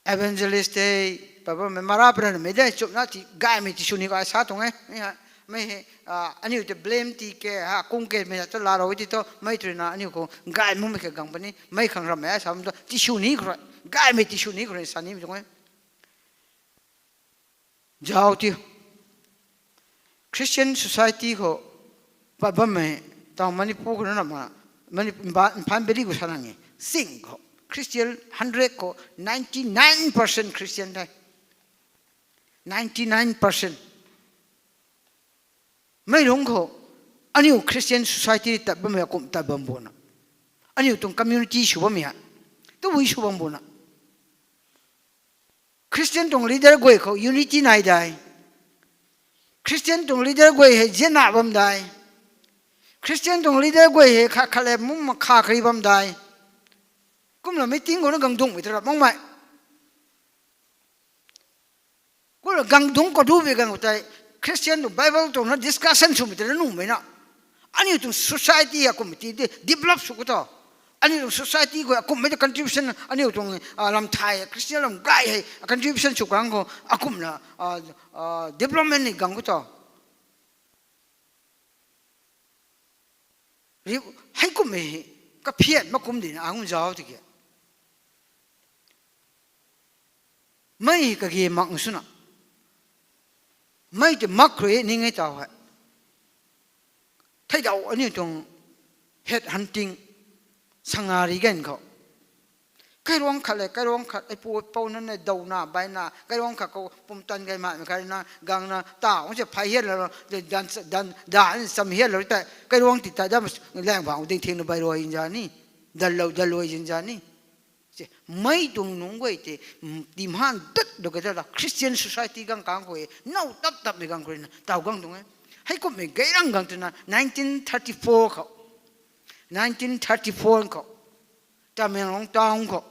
evangelist tei, pa bammei mara pranamei de chupna ti gaymei tisw ni kha sa tuang e. Mei hei, mei hei, ah, aniu tei blame ti ke ha kung ke mei na tu laalou ti thu mei tu rui na aniu khou gay makmei kha gang puni, mei khang ramhmei sa bam tu tisw ni khou rui, gaymei tisw ni khou rui sa nimei tuang e. Zauc tiu. Christian society khou pat bammei, taw Manipur khou na ma, Mani-, Imba-, Imphal Valley khou sa nang e, ching khou. Christian hundred khou ninety nine percent Christian the. Ninety nine percent. Mei lungc khou, aniu Christian society tat bammei akum tat bam buna. Aniu tuang community sw bammei hei. Tabui sw bam buna. Christian tuang leader guay khou unity nai dai. Christian tuang leader guay hei zianna bam dai. Christian tuang leader guay hei khat khat le mung makha kari bam dai. Kumna meeting khou na gang dungmei ta rap makmei. Kumna gang dungc khou dupui gang tei Christian tuang Bible tuang na discussion swmei ta na nuhmei na. Aniu tuang society akum ti develop sw khou tho. Aniu tuang society khou akum mei ta contribution aniu tuang lam thay Christian lam gay hei contribution sw kang khou akumna development ni gang khou tho. Heikumhmei kaphian makum dina ang zauc tiki. Mei kage mak swna. Mei tei mak rui ning e taw hei. Theidau aniu tuang head hunting sangari gan khou. Kairuang khat le, kairuang khat, ei pu pou na nei downa, baina, kairuang khat khou pumtan gay matmei khat na, gangna, ta, ong se phai hian lou, dan, dan, dan, cham hian lou, tei, kairuang ti ta, dam, lang bang, ding thing na bai rui yin za ni, dan lou, dan lou yin za ni. Mei tuang nunc guay tei, timan dat lou kata la Christian society gang kang khou e, now tap tapmei gang khou rui na, taw gang tuang e. Heikumhmei gayrang gang twna nineteen thirty four khou, nineteen thirty four khou, Tamenglong town khou,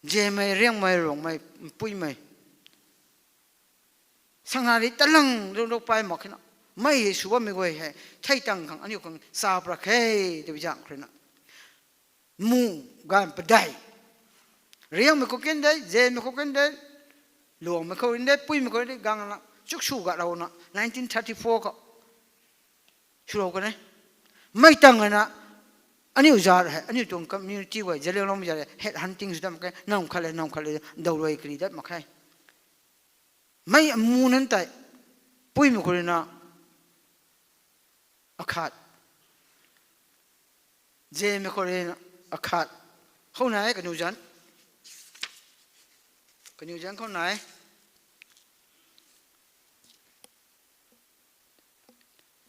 Zemei, Riangmei, Ruangmei, Puimei, sangari talang lou lou pai mak khe na. Mei hei sw bammei guay hei, thei tang khang aniu khang sa pra khe, twbi zang khou rui na. Mu, gan padei. Riangmei khou ken de, Zemei khou ken de, Luangmei khou ken de, Puimei khou ken de, gangna, chuk sw gat rou na, nineteen thirty four khou. Swlou kan e. Mei tang na, aniu zat hei, aniu tuang community guay, Zeliangrong zat hei, head hunting sw dat mak khe, nam khat le, nam khat le, daw rui kari dat mak khe. Mei amu nan tei, Puimei khou rui na, akhat. Zemei khou rui na, akhat. Khou nai, kaniw zan. Kaniw zan khou nai.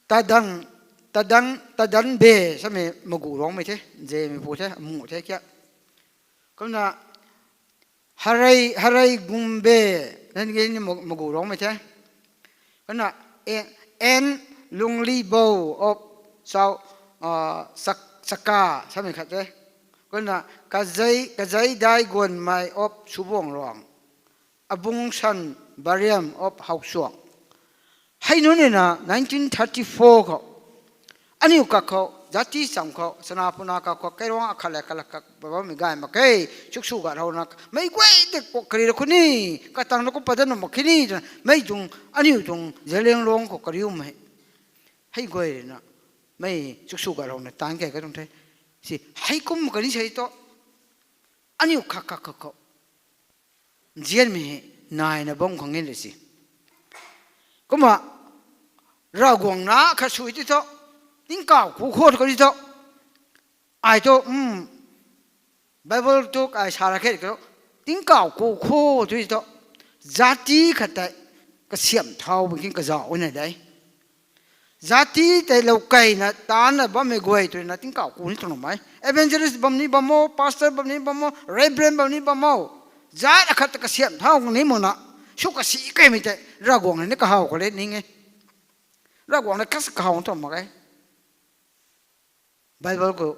Tadan, Tadan, Tadanbe, samei Magu Ruangmei the, Zemeipu the, amu the kia. Kumna, Harei, Harei Gumbe, nan ge ni Magu Ruangmei the. Kumna, en, en Lunglibo of Chau, Chaka, samei khat the. Kumna, Kazei, Kazei Dai Guanmei of Subuangruang. Abungsan Bariam of Hausuang. Hei nunc na nineteen thirty four khou, aniu kak khou, zati cham khou, chana puna kak khou, kairuang akhat le khat le kak bammei gay mak khe, chuk sw gat rou na, mei guay de kari ra khou ni, katang na kum padan na mak khe ni, twna, mei tuang, aniu tuang, Zeliangrong khou kariumei. Hei guay rui na, mei chuk sw gat rou na, tan kei ka tuang the. Si, heikum kani sei tu, aniu kak kak kak khou. Nzianmei hei naina bam khang e le si. Kumna, Ravguangc na khat sw ti thu, tingkauh ku khou tu kari thu. Ai thu, Bible tu ai sa ra khe tu, tingkauh ku khou tu thu. Zati khat tei, kasiamh thau bam king kazauh na de. Zati tei lou keina, taanna bammei guay twna tingkauh ku ni tuang mei. Evangelist bam ni bam o, pastor bam ni bam o, reverend bam ni bam o. Zat akhat ta kasiamh thau ni muna. Sw kasi keimei tei, Ravguangc ni kahaw khou le ning e. Ravguangc ni kas kahaw tuang mak e. Bible khou,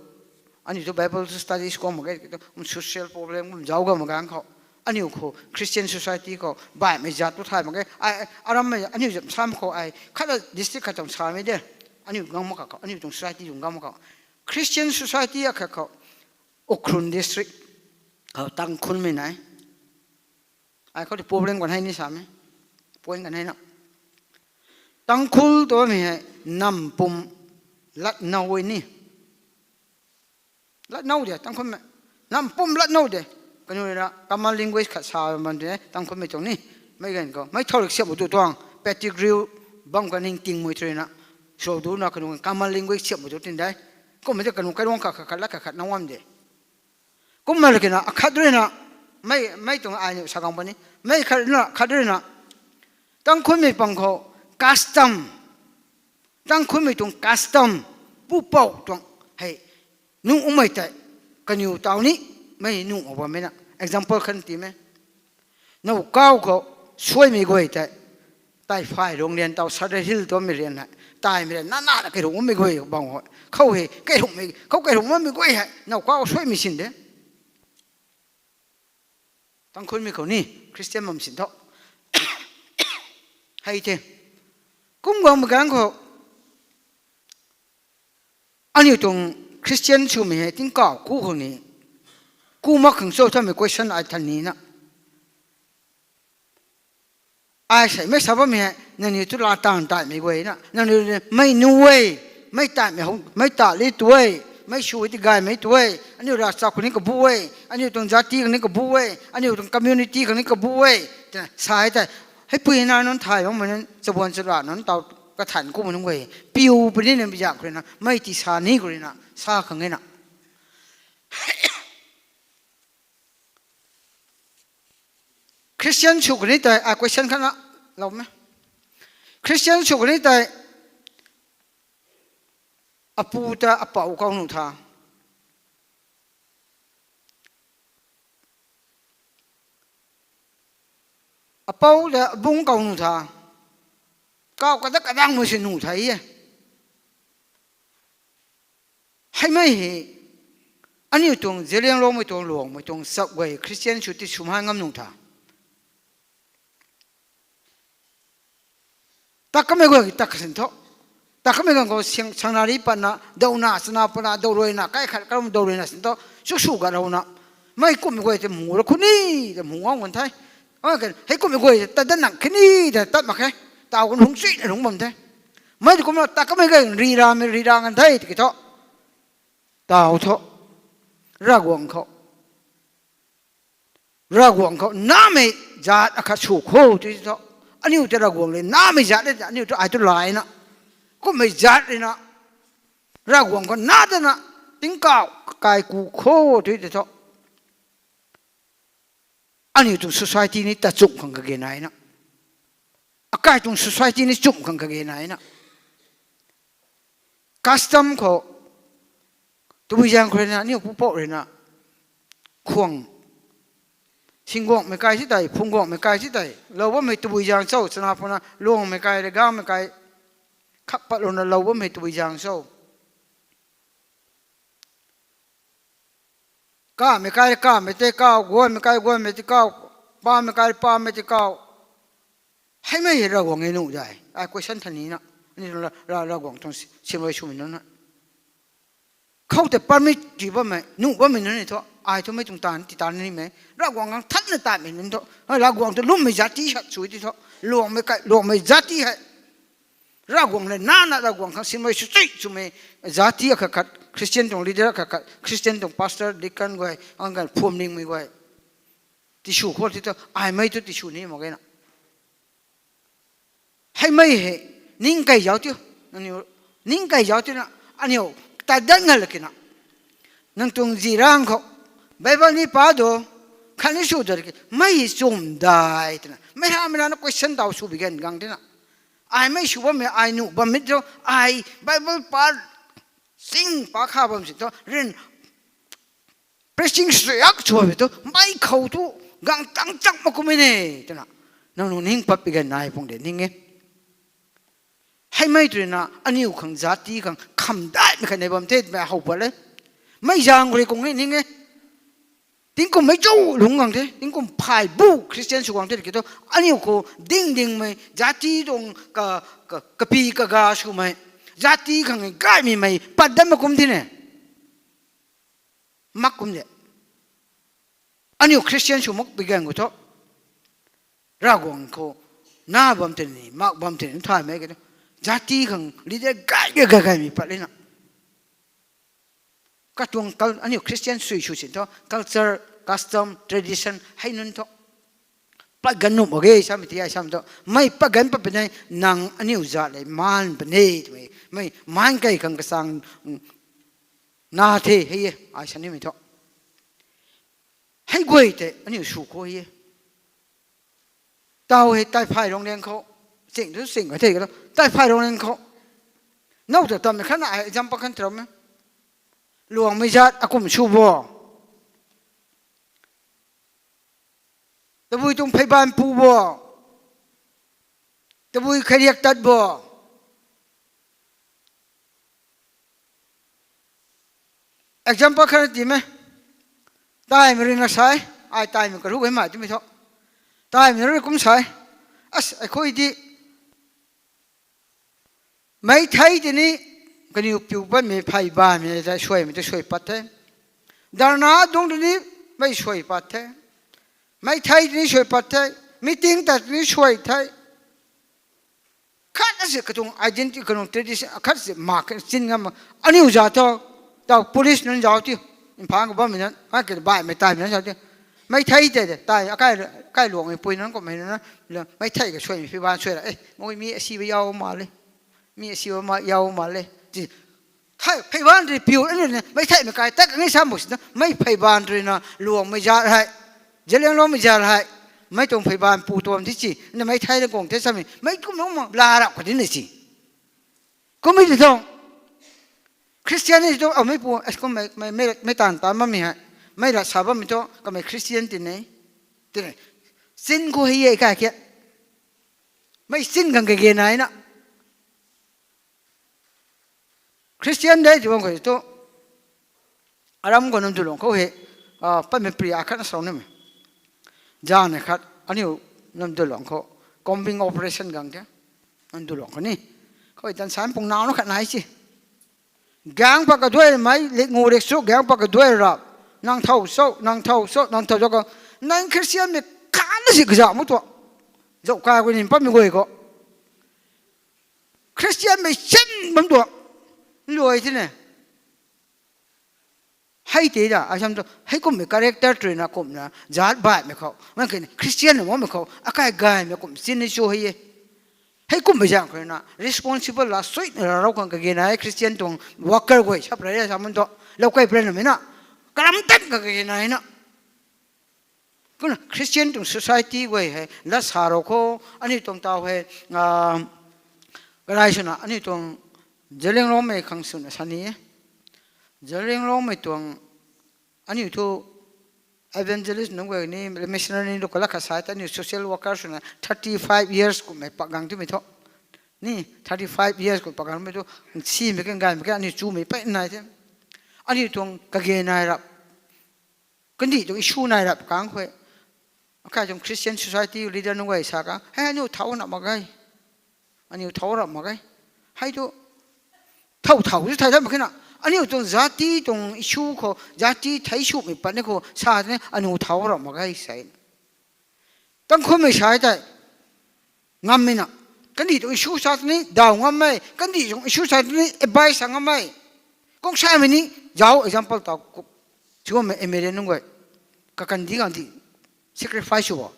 aniu tu Bible studies khou mak e, social problem kum zauc ga mak gang khou. Aniu khou Christian society khou, baihmei zat tu thay mak e. Ai, arammei, aniu zam sam khou ai, khat district khat tuang samei de. Aniu gang mak khou, aniu tuang society tuang gang mak khou. Christian society akhat khou, Ukhrul district khou, Tangkhulmei nai. Ai khou ti problem kan hei ni samei. Point kan hei na. Tangkhul twmei hei nam pum lat now ni. Lat now de, Tangkhulmei. Nam pum lat now de. Kaniw na common language khat sa bam de, Tangkhulmei tuang ni. Mei gan khou, mei thau rik siap tu tuang, Pettigrew bam ka ning ting mui thrui na. Sw du na kaniw common language siap tu tin de. Kummei de kaniw kairuang khat khat khat lat khat khat now am de. Kumna lakina akhat ruina, mei, mei tuang ai niu sa gang puni. Mei khat ruina, khat ruina, Tangkhulmei pang khou custom, Tangkhulmei tuang custom, pupouc tuang hei, nuh umei tei, kaniw taw ni, mei nuh mak bammei na. Example khat tii me. Now kau khou, suaimei guay tei, tai phay rung rian taw, Sadar Hill tuamei rian hei, taimei rian, nana na kairung umei guay bang hei. Khou hei, kairungmei, khou kairung umei guay hei, now kau suaimei sin de. Tangkhulmei khou ni, Christian bam sin thu. Hei the. Kum guangmei gang khou, aniu tuang Christian swmei hei tingkauh ku khang ni, ku mak khang cho twmei question ai than ni na. Ai seimei sa bammei hei, nangniw tu la taanv taimei guay na, nangniw mei nu e, mei taimei hou, mei ta li tu e, mei sw ti gaymei tu e, aniu ravchap khou ni kabu e, aniu tuang jati khang ni kabu e, aniu tuang community khang ni kabu e, twna sa e tei. Heipui na nunc thay bangmei nunc, chabuan chara nunc taw kathan kumei nunc guay, piu puni na mi zak khou rui na, mei ti sa ni khou rui na, sa khang e na. Christian sw kani tei, a question khat na, lou me. Christian sw kani tei, apu ta apou kau nuh tha. Apou ta abung kau nuh tha. Kau kata kadang mu si nuh tha e. Heimei hei, aniu tuang Zeliangrongmei tuang Luangmei tuang chap guay Christian sw ti swmei ngam nuh tha. Ta kamei guay ta kasin thu. Ta kamei guay khou sang, sangnari patna, downa, chana patna, dowruina, kai khat karam dowruina sin thu, suk suk galouna. Mei kummei guay tei mu ra khuni, ta mu ngam kan the. Hei kummei guay ta dat nang khini, ta tat mak khe. Taw kan hung chuina hung bam the. Mei tu kumna ta kamei guay ri ramei ri ra kan the, tiki thu. Taw thu. Ravguangc khou. Ravguangc khou namei zat akhat sw kho tw thu. Aniu tei Ravguangc le namei zat le, aniu tu ai tu layna. Kummei zat rui na. Ravguangc khou na tana, tingkauh kai ku kho tw thu. Aniu tuang society ni ta chumh khang kage nai na. Akai tuang society ni chumh khang kage nai na. Custom khou, tabui zaeng khou rui na, aniu pupouc rui na, khuang, Singuangmei kai si tei, Phungguangmei kai si tei, lou bammei tabui zaeng cho, chana puna, Luangmei kai, Regamei kai, khak patlouna lou bammei tabui zaeng cho. Kamei kai, kamei tei kau, guaymei kai, guaymei tei kau, pamei kai, pamei tei kau. Heimei hei Ravguangc e nuh zai. Ai question than ni na. Ani ra, ra, Ravguangc tuang si, simrui swmei nunc na. Khou tei permit ti bammei, nuh bammei nunc ni thu. Ai thu mei tuang taanv, ti taanv ni mei. Ravguangc khang thanna tatmei nunc thu. Ravguangc tu lwmmei zat ti sat sw ti thu. Luangmei kai, Luangmei zat ti hei. Ravguangc le nana Ravguangc khang simrui sw chui swmei zat ti akhat khat, Christian tuang leader akhat khat, Christian tuang pastor, deacon guay, ang kan phwamningmei guay. Tisw khou ti thu, ai mei thu tisw ni mak ge na. Heimei hei, ning kai zauc tiu, nangniw, ning kai zauc tiu na, aniu, ta dat nga lakina. Nang tuang zirang khou, Bible ni pa do, khatni sw do ki, mei chum dai twna. Mei hamei nana question taw sw bi gan gang tina. Ai mei sw bammei, ai nuh bammei thu, ai Bible pa, sing pa kha bam si thu, rin, preaching suiak sw bammei thu, mei khou thu, gang tang chak mak kummei ne, twna. Nang nung ning pat bi gan nai pung de, ning e. Heimei tw rui na, aniu khang zat ti khang, kham daimei khat nei bam the, twmei how pat le. Mei zaeng rui kung e, ning e. Tingkum mei chu lungc gang the, tingkum phay bu Christian sw gang the, ki thu, aniu khou ding dingmei, zat ti tuang ka, ka, kapi kaga swmei, zat ti khang gaymei mei, pat dat mak kum ti ne. Mak kum de. Aniu Christian sw mak bi gan khou thu. Ravguangc khou, na bam tini, mak bam tini, thaymei kata. Zat ti khang, leader gay, gay, gay, gaymei pat lina. Katuang kal-, aniu Christian sui sw sin thu, culture, custom, tradition, hei nunc thu. Pat gan nuh mak ge, samei ti ai sam thu. Mei pat gan pat puni, nang aniu zat le, maan puni, twmei. Mei, maan kai khang kasang, na the, hei e, ai sa nimei thu. Hei guay tei aniu sw khou e. Tau hei Taiphay Ronglen khou, ching tu ching ka the ka, Taiphay Ronglen khou. Now ta tam khat na example khan tram e. Luangmei zat akum sw bo. Tabui tuang pheyban pu bo. Tabui khairiak tat bo. Example khat na ti me. Taimei rui na sai, ai taimei karu gay mai twmei thu. Taimei rui kum sai. As, ai khui di. Mei thei tini, kaniw piu patmei pheybanmei ta suaimei ta suai pat the. Dharna dung tini, mei suai pat the. Mei thei tini suai pat the. Meeting ta tini suai the. Khat na si katuang identity, katuang tradition, khat si mak chin ngam. Aniu za thu, tau police nunc zauc ti, Imphal khou bammei na, a ke baihmei taimei na zauc ti. Mei thei tei de, tai, akai, akai luangmei pui nunc kummei na, mei thei ka suaimei pheyban suai ra, e, mui mi asiba yau ma le. Mi asiba ma yau ma le. Ti, thei pheyban rui piu, aniu na, mei theimei kai tak ngai sa mak si na, mei pheyban rui na, luangmei zat hei. Zeliangrongmei zat hei. Mei tuang pheyban pu tuam ti chi, na mei thei na guang the samei, mei kum nung ma la rap kha di na si. Kummei ti thu, Christian ni thu, a, mei pu, as kum mei, mei, mei, mei tan tan bammei hei. Mei lat sa bammei thu, kamei Christian ti ne. Ti ne. Chin khou hei e kai ke. Mei chin khang kage nai na. Christian de ti bam khou tu, aram khou nam dulung khou he, a, patmei pri akhat na sau nimei. Zan khat, aniu nam dulung khou, combing operation gang ke, nam dulung khou ni. Khou tan san pung nau na khat nai si. Gang pa kaduai mei, lik ngu rik su, gang pa kaduai rap. Nang thau so, nang thau so, nang thau so ko. Nang Christian mei khan na si kaza mu tu. Zauc kai ko ni patmei guay khou. Christian mei chin bam tu. Luai ti ne. Hei tei da, asam tu, hei kummei character tui na kumna, zat baihmei khou. Mak khe ni, Christian na mamei khou, akai gaymei kum chin ni chu hei e. Hei kummei zang khou na, responsible la, sui na rau khang kage na, Christian tuang worker guay, sap rai, sap man tu, lou kai pren na mei na, karam tan khang kage na, na. Kumna Christian tuang society guay hei, lat sa rou khou, aniu tuang tau hei, a, karai swna, aniu tuang Zeliangrongmei khang swna sa ni e. Zeliangrongmei tuang, aniu thu evangelist nunc guay ni, missionary nunc kala kha sa ta, aniu social worker swna thirty five years kummei pak gang twmei thu. Ni, thirty five years kum pak gangmei thu, simei kan gaymei kan, aniu chumei pey nai the. Aniu tuang kage nai rap. Kandih tuang issue nai rap kang khou. Akai tuang Christian society leader nunc guay sa kang, hei aniu thau na mak ge. Aniu thau rap mak ge. Hei tu, thau thau tu thai thai mak khe na. Aniu tuang jati tuang issue khou, jati thei sumei pat ni khou, sa ni aniu thau rap mak ge sa. Tangkhulmei sa tei, ngammei na. Kandih tuang issue sa tini, daw ngammei. Kandih tuang issue sa tini, advice sa ngammei. Kung samei ni, zauc example tau, chuamei M L A nunc guay. Kakandih kandih, sacrifice sw bo.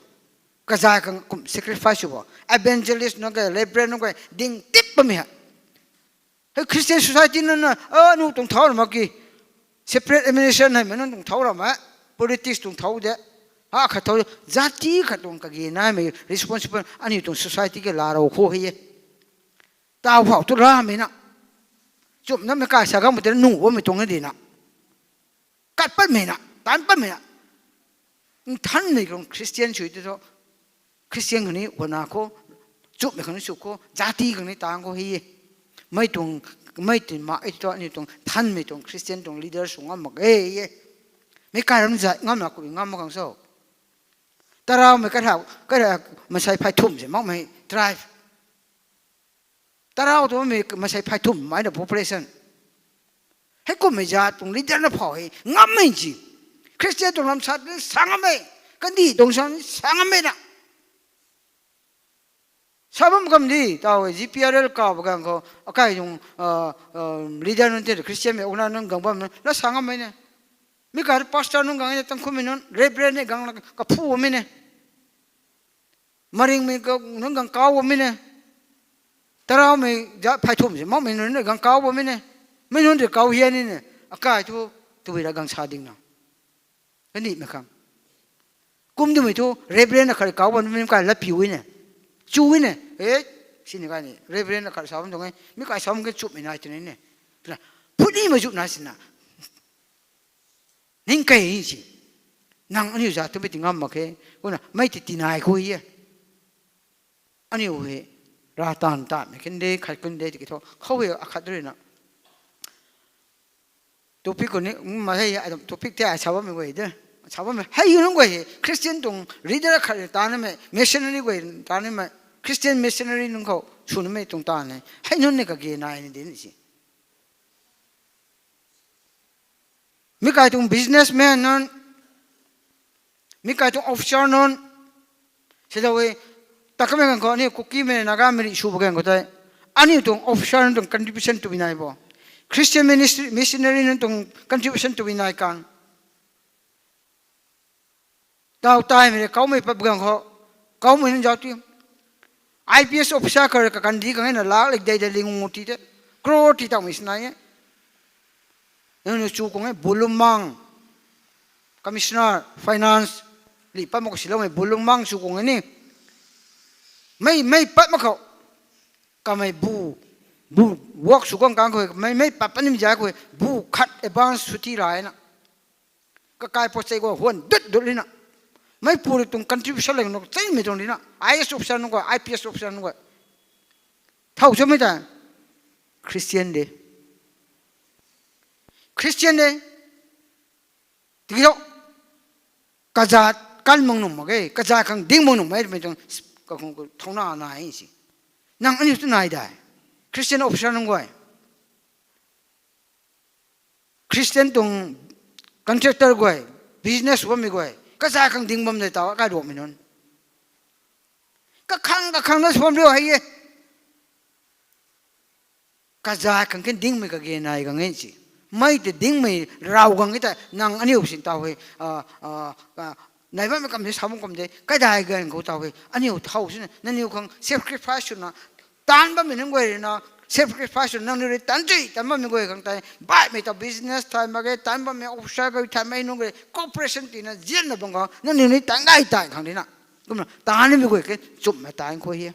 Kazay kang kum sacrifice sw bo. Evangelist nunc guay, reverend nunc guay, ding tip bammei ha. Hei Christian society nunc na, a, nu tuang thau ra mak ki. Separate administration hei mei nunc tuang thau ra mak. Politics tuang thau de. A khat thau, jati khat tuang kage naimei responsible aniu tuang society ke la rou khou hei e. Tau phau tu ramei na. Chumnamei kai sa gangmei tei nu bammei tuang e di na. Kat patmei na, taanc patmei na. Nthanmei khang Christian sw ti thu, Christian khang ni guana khou, chumhmei khang ni sw khou, jati khang ni tang khou hei e. Mei tuang, mei tuang ma e tu aniu tuang nthanmei tuang Christian tuang leader sw ngam mak e e. Mei kai ram zat ngam na ku ngam mak khang so. Taraumei kathau, kathau, masei phay thum se makmei tribe. Tarau tu mi masei phay thum mai na population. Hei kummei zat tuang leader na phau hei ngammei ji. Christian tuang lam sa ni sa ngammei. Kandih tuang sa ni sa ngammei na. Sa bam kam di, tau hei G P R L kau ba gang khou, akai tuang, ah, ah, leader nunc tei Christian mei owner nunc gang bam na, la sa ngammei ne. Mi kar pastor nunc gang ne, Tangkhulmei nunc, reverend ne gang la kaphu mei ne. Maringmei ga, nunc gang kau bammei ne. Taraumei zat phay thum se makmei nunc gang kau bammei ne. Mei nunc rui kau hian ni ne. Akai thu, tabui ra gang sa ding na. Kandihmei khang. Kum twmei thu Reverend akhat kau bam mi kai lat piu ne. Chu ne. E, sini kai ni Reverend akhat sa bam tuang e. Mi kai sa bam ke chumhmei nai twni ne. Twna, phutni ma zu na sina. Ning kai si. Nang aniu za twmei ti ngam mak khe. Kumna mei ti tinai khou e. Aniu hei ra tan ta mei kin de, khat kin de, tiki thu khou hei akhat rui na. Topic khou ni, ma hei, topic tei ai sa bammei guay de. Sa bammei hei nunc guay hei Christian tuang leader khat ta namei, missionary guay ta namei, Christian missionary nunc khou sw namei tuang ta ne. Hei nunc ni kage nai ni din si. Mi kai tuang businessman nunc, mi kai tuang officer nunc, sidau e, ta kamei ganv khou aniu Kukimei, Nagamei rih sw ba ganv khou tei, aniu tuang officer nunc tuang contribution twbi nai bo. Christian ministry, missionary nunc tuang contribution twbi nai kan. Tau taimei rui kaumei pat ganv khou, kaumei nunc zauc ti. I P S officer kar kakandih kang e na lak lik dei dei ling ngu ti te. Crore ti tawmei sinai e. Nang nu chu kung e Bulumang, Commissioner Finance, li pat mak khou siloumei Bulumang chu kung e ni. Mei, mei pat mak khou. Kamei bu, bu, work sw kang kang khou, mei, mei pat pat nim zai khou, bu khat advance sw ti ra e na. Kakai po chei khou huan dut dut lina. Mei pu rui tuang contribution leng nunc cheimei tuang lina. I A S officer nunc khou, I P S officer nunc khou. Thau chamei ta. Christian de. Christian de. Tiki thu, kazat kan mang nung mak ge, kazat khang ding mang nung mak e, mei tuang, kakhung thouna nai si. Nang aniu tu nai dai. Christian officer nunc guay. Christian tuang contractor guay, business bammei guay, kazat khang ding bam de tau, kai ruakmei nunc. Kakhang, kakhang na sw bam riu hei e. Kazat khang ken dingmei kage nai kang e si. Mei tei dingmei raw gang e ta nang aniu sin tau hei, nai bammei kam si sa bam kum de, kaidai ganv khou tau hei, aniu thau sina, nangniw khang sacrifice swna, taanc bammei nunc guay rui na, sacrifice swna, nangniw rui taanc tui, taanc bammei guay khang tei, baihmei ta business thay mak ge, taanc bammei officer guay thay mak nunc guay, cooperation tina, zianna bam khang, nangniw ni taanc gay taanc khang dina. Kumna, taanc nimei guay ke, chumhna taanc khou hi.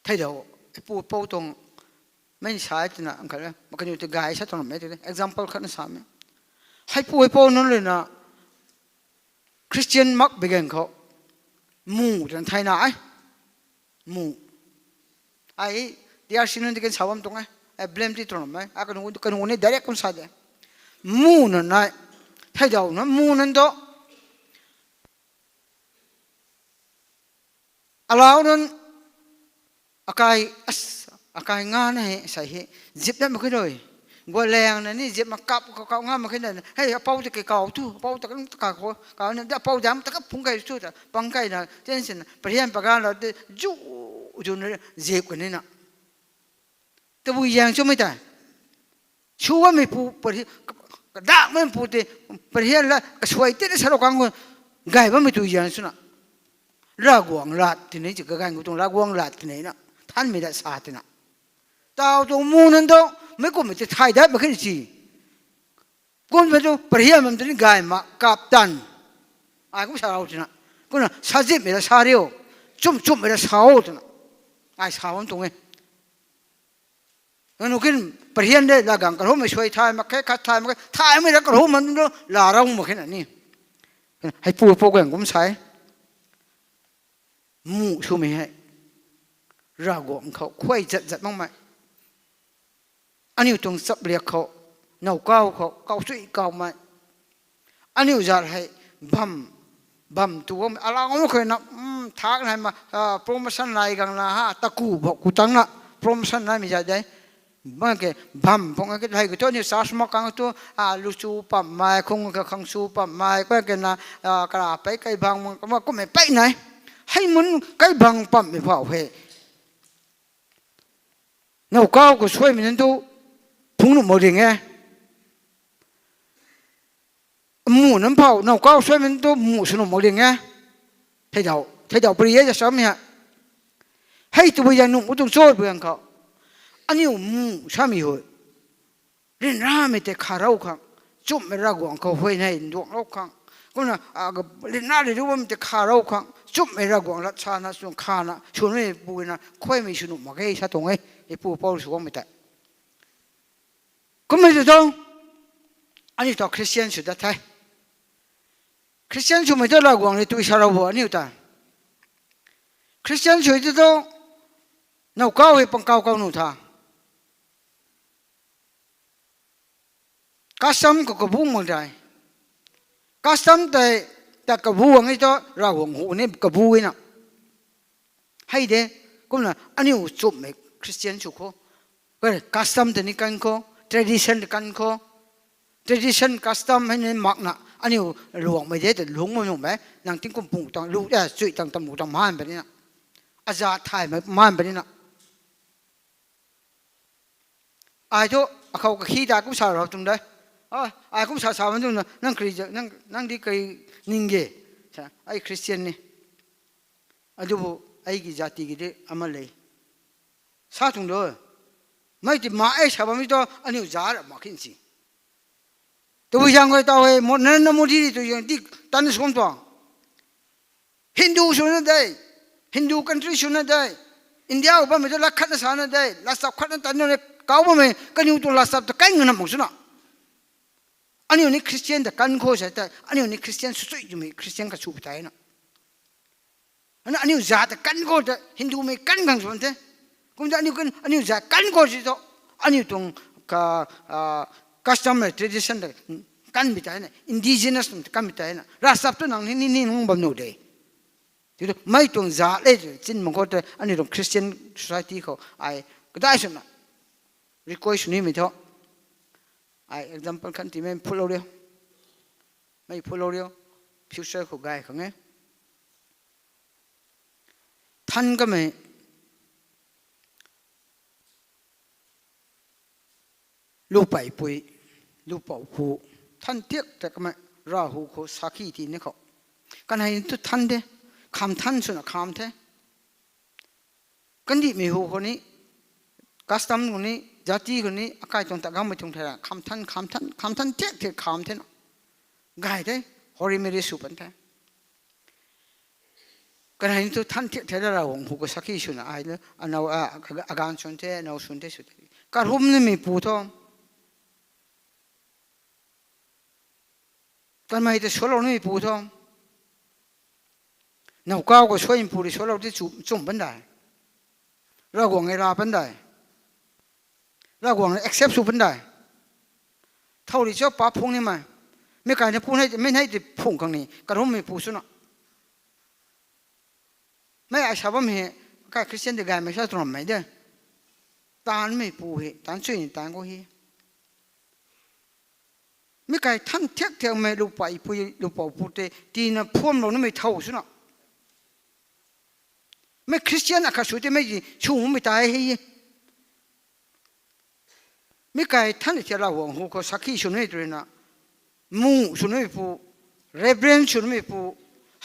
Theidau, pu pou tuang, mei sa twna, ang khat, makaniw tei gay sa tuang mei tei, example khat na samei. Heipu heipou nunc rui na, Christian mak bi ganv khou, mu twna theina e. Mu. Ai, D R C nunc ti kan sa bam tuang e. Ai blame ti tuang mei. Ai kanu, kanu ni direct kum sa de. Mu nunc nai. Theidau na mu nunc tu. Alau nunc, akai, as, akai nga na hei, sai hei, zip na mak khe rui. Gualaeng na ni zip mak kap, kap, kap nga mak khe na, hei, apou tei kei kau tu, apou ta kan ta ka khou, kau ni, apou dam ta ka phung kai tu ta, pang kai na, tension, parian pagan la, te, zu, zu na, zip ka ni na. Tabui zaeng chumei ta. Sw bammei pu, pari, kadakmei pu tei, parian la, kasuai tei na sarou kang khou, gay bammei tu zaeng swna. Ravguangc lat tinei, chi kaganv khou tuang Ravguangc lat tinei na. Thanmei lat sa tina. Tau tuang mu nunc tu, mei kummei tei thay dat mak khe si. Kum pei tu, parian bam tei ni gay ma, kap tan. Ai kum sa rau tina. Kumna, sazipmei la sa riu. Chum chummei la sa o twna. Ai sa bam tuang e. Nangniw kin parian de, la gang karumei suai thay mak khe, khat thay mak khe, thaymei la karum man tu, la rau mak khe na ni. Heipu pou guang kum sa e. Mu swmei hei. Ravguangc khou, khuay zat zat makmei. Aniu tuang chapliak khou, nowkaw khou, kau chui kaumei. Aniu zat hei, bam, bam tu bam, alau khou na, thak na hei ma, promotion nai gang na ha, taku bou ku tang na, promotion naimei zat de. Bam ke, bam, pung ke, hei khou tu, aniu church mak kang tu, luchu pammei, khung ka khang su pammei, kuay ke na, kara pei kai bang, ma kummei pei nai. Hei mun kai bang pammei phau hei. Nowkaw khou suaimei nunc tu, phung nuh mak ding e. Mu nunc phau, nowkaw suaimei nunc tu, mu sw nuh mak ding e. Theidau, theidau pari e, ja samei ha. Hei tabui zaeng nuh mu tuang cho pui ang khou. Aniu mu samei hui. Ryanramei tei kharou khang, chumhmei Ravguangc khou huayney nduanglou khang, Kumna, a, lina ri ru bam tei kha rou khang, chumhmei Ravguangc lat sana, sw khana, swmei puna, khuaymei sw nuh mak ge sa tuang e, hei pu Paul sw guangmei tei. Kummei tei thu, aniu ta Christian sw dat the. Christian swmei thu Ravguangc rui tui sa rou bo aniu ta. Christian sw tei thu, now kau hei pang kau kau nuh tha. Custom khou kabu mak dai. Custom tei, ta kabu ang e thu, Ravguangc hu ni kabu e na. Hei de, kumna aniu chumhmei Christian sw khou. Custom tei ni kan khou, tradition tei kan khou. Tradition, custom hei ni makna, aniu luangmei de tei lungc mak nuhmei, nang tingkum pung tang, lu, e, chui tang, tam lu tang maan puni na. Aza thaymei maan puni na. Ai thu, akhou kakhi ta kum sa rou tuang de. A, ai kum sa sa bam tuang na, nang kari, nang, nang di kari ning ge. Sa, ai Christian ni. Adubu, aiki jati ki de ama le. Sa tuang de. Mei ti ma e sa bammei tu, aniu za ra mak khin si. Tabui zaeng guay tau hei, Mo-, Narendra Modi tu zaeng di tan suam tuang. Hindu swna de, Hindu country swna de, India khou bammei tu lat khatna sana de, lat sap khatna tan na kau bammei, kaniw tuang lat sap ta kai ngana mak swna. Aniu ni Christian ta kan khou sa tei, aniu ni Christian sw chui twmei Christian kasw pu tei na. Ana aniu za ta kan khou ta Hindumei kan khang sw bam the. Kum ta aniu kan, aniu za kan khou si thu, aniu tuang ka, a, custom le tradition ta kanmei tei na, indigenous tuang ta kanmei tei na. Ravsap tu nang ni, ni, ni nung bam nuh de. Ti tu, mei tuang za le chin mak khou ta, aniu tuang Christian society khou, ai, kadai swna, request sw nimei thu. Ai, example khan ti mei phulou riu. Mei phulou riu. Future khou gay khang e. Than kamei. Lupaipui, lupoupu, than tiak ta kamei, Ravhu khou sakhi tii ni khou. Kanei thu than de, kham than swna kham the. Kandihmei hu khou ni, custom khou ni, jati khou ni, akai tuang ta gangmei tuang thei ra, kham than, kham than, kham than tiak tiak kham the na. Gay the, Holy Mary sw pan the. Kanei thu than tiak the la Ravguangc hu khou sakhi swna ai le, anow, a, aganv swn the, anow swn the sw the. Karhum nimei pu thu. Kanmei ta swlou nimei pu thu. Now kau khou suaimei pu rui swlou ti chu, chum pan dai. Ravguangc e ra pan dai. Ravguangc e accept sw pan dai. Thow ri cho pa phung nimei. Mei kai na pu nei, mei nei ti phung khang ni, karhummei pu swna. Mei ai sa bam hei, kai Christian ti gaymei sa tuang rammei de. Taanmei pu hei, taan chui ni taan khou hei. Mei kai than thiak thiakmei lupaipui, lupoupu tei, tina phuamlou nimei thow swna. Mei Christian akhat sw tei mei sw makmei tei hei. Mei kai than thiak Ravguangc hu khou sakhi sw nimei tu rui na, mu sw nimei pu, reverend sw nimei pu,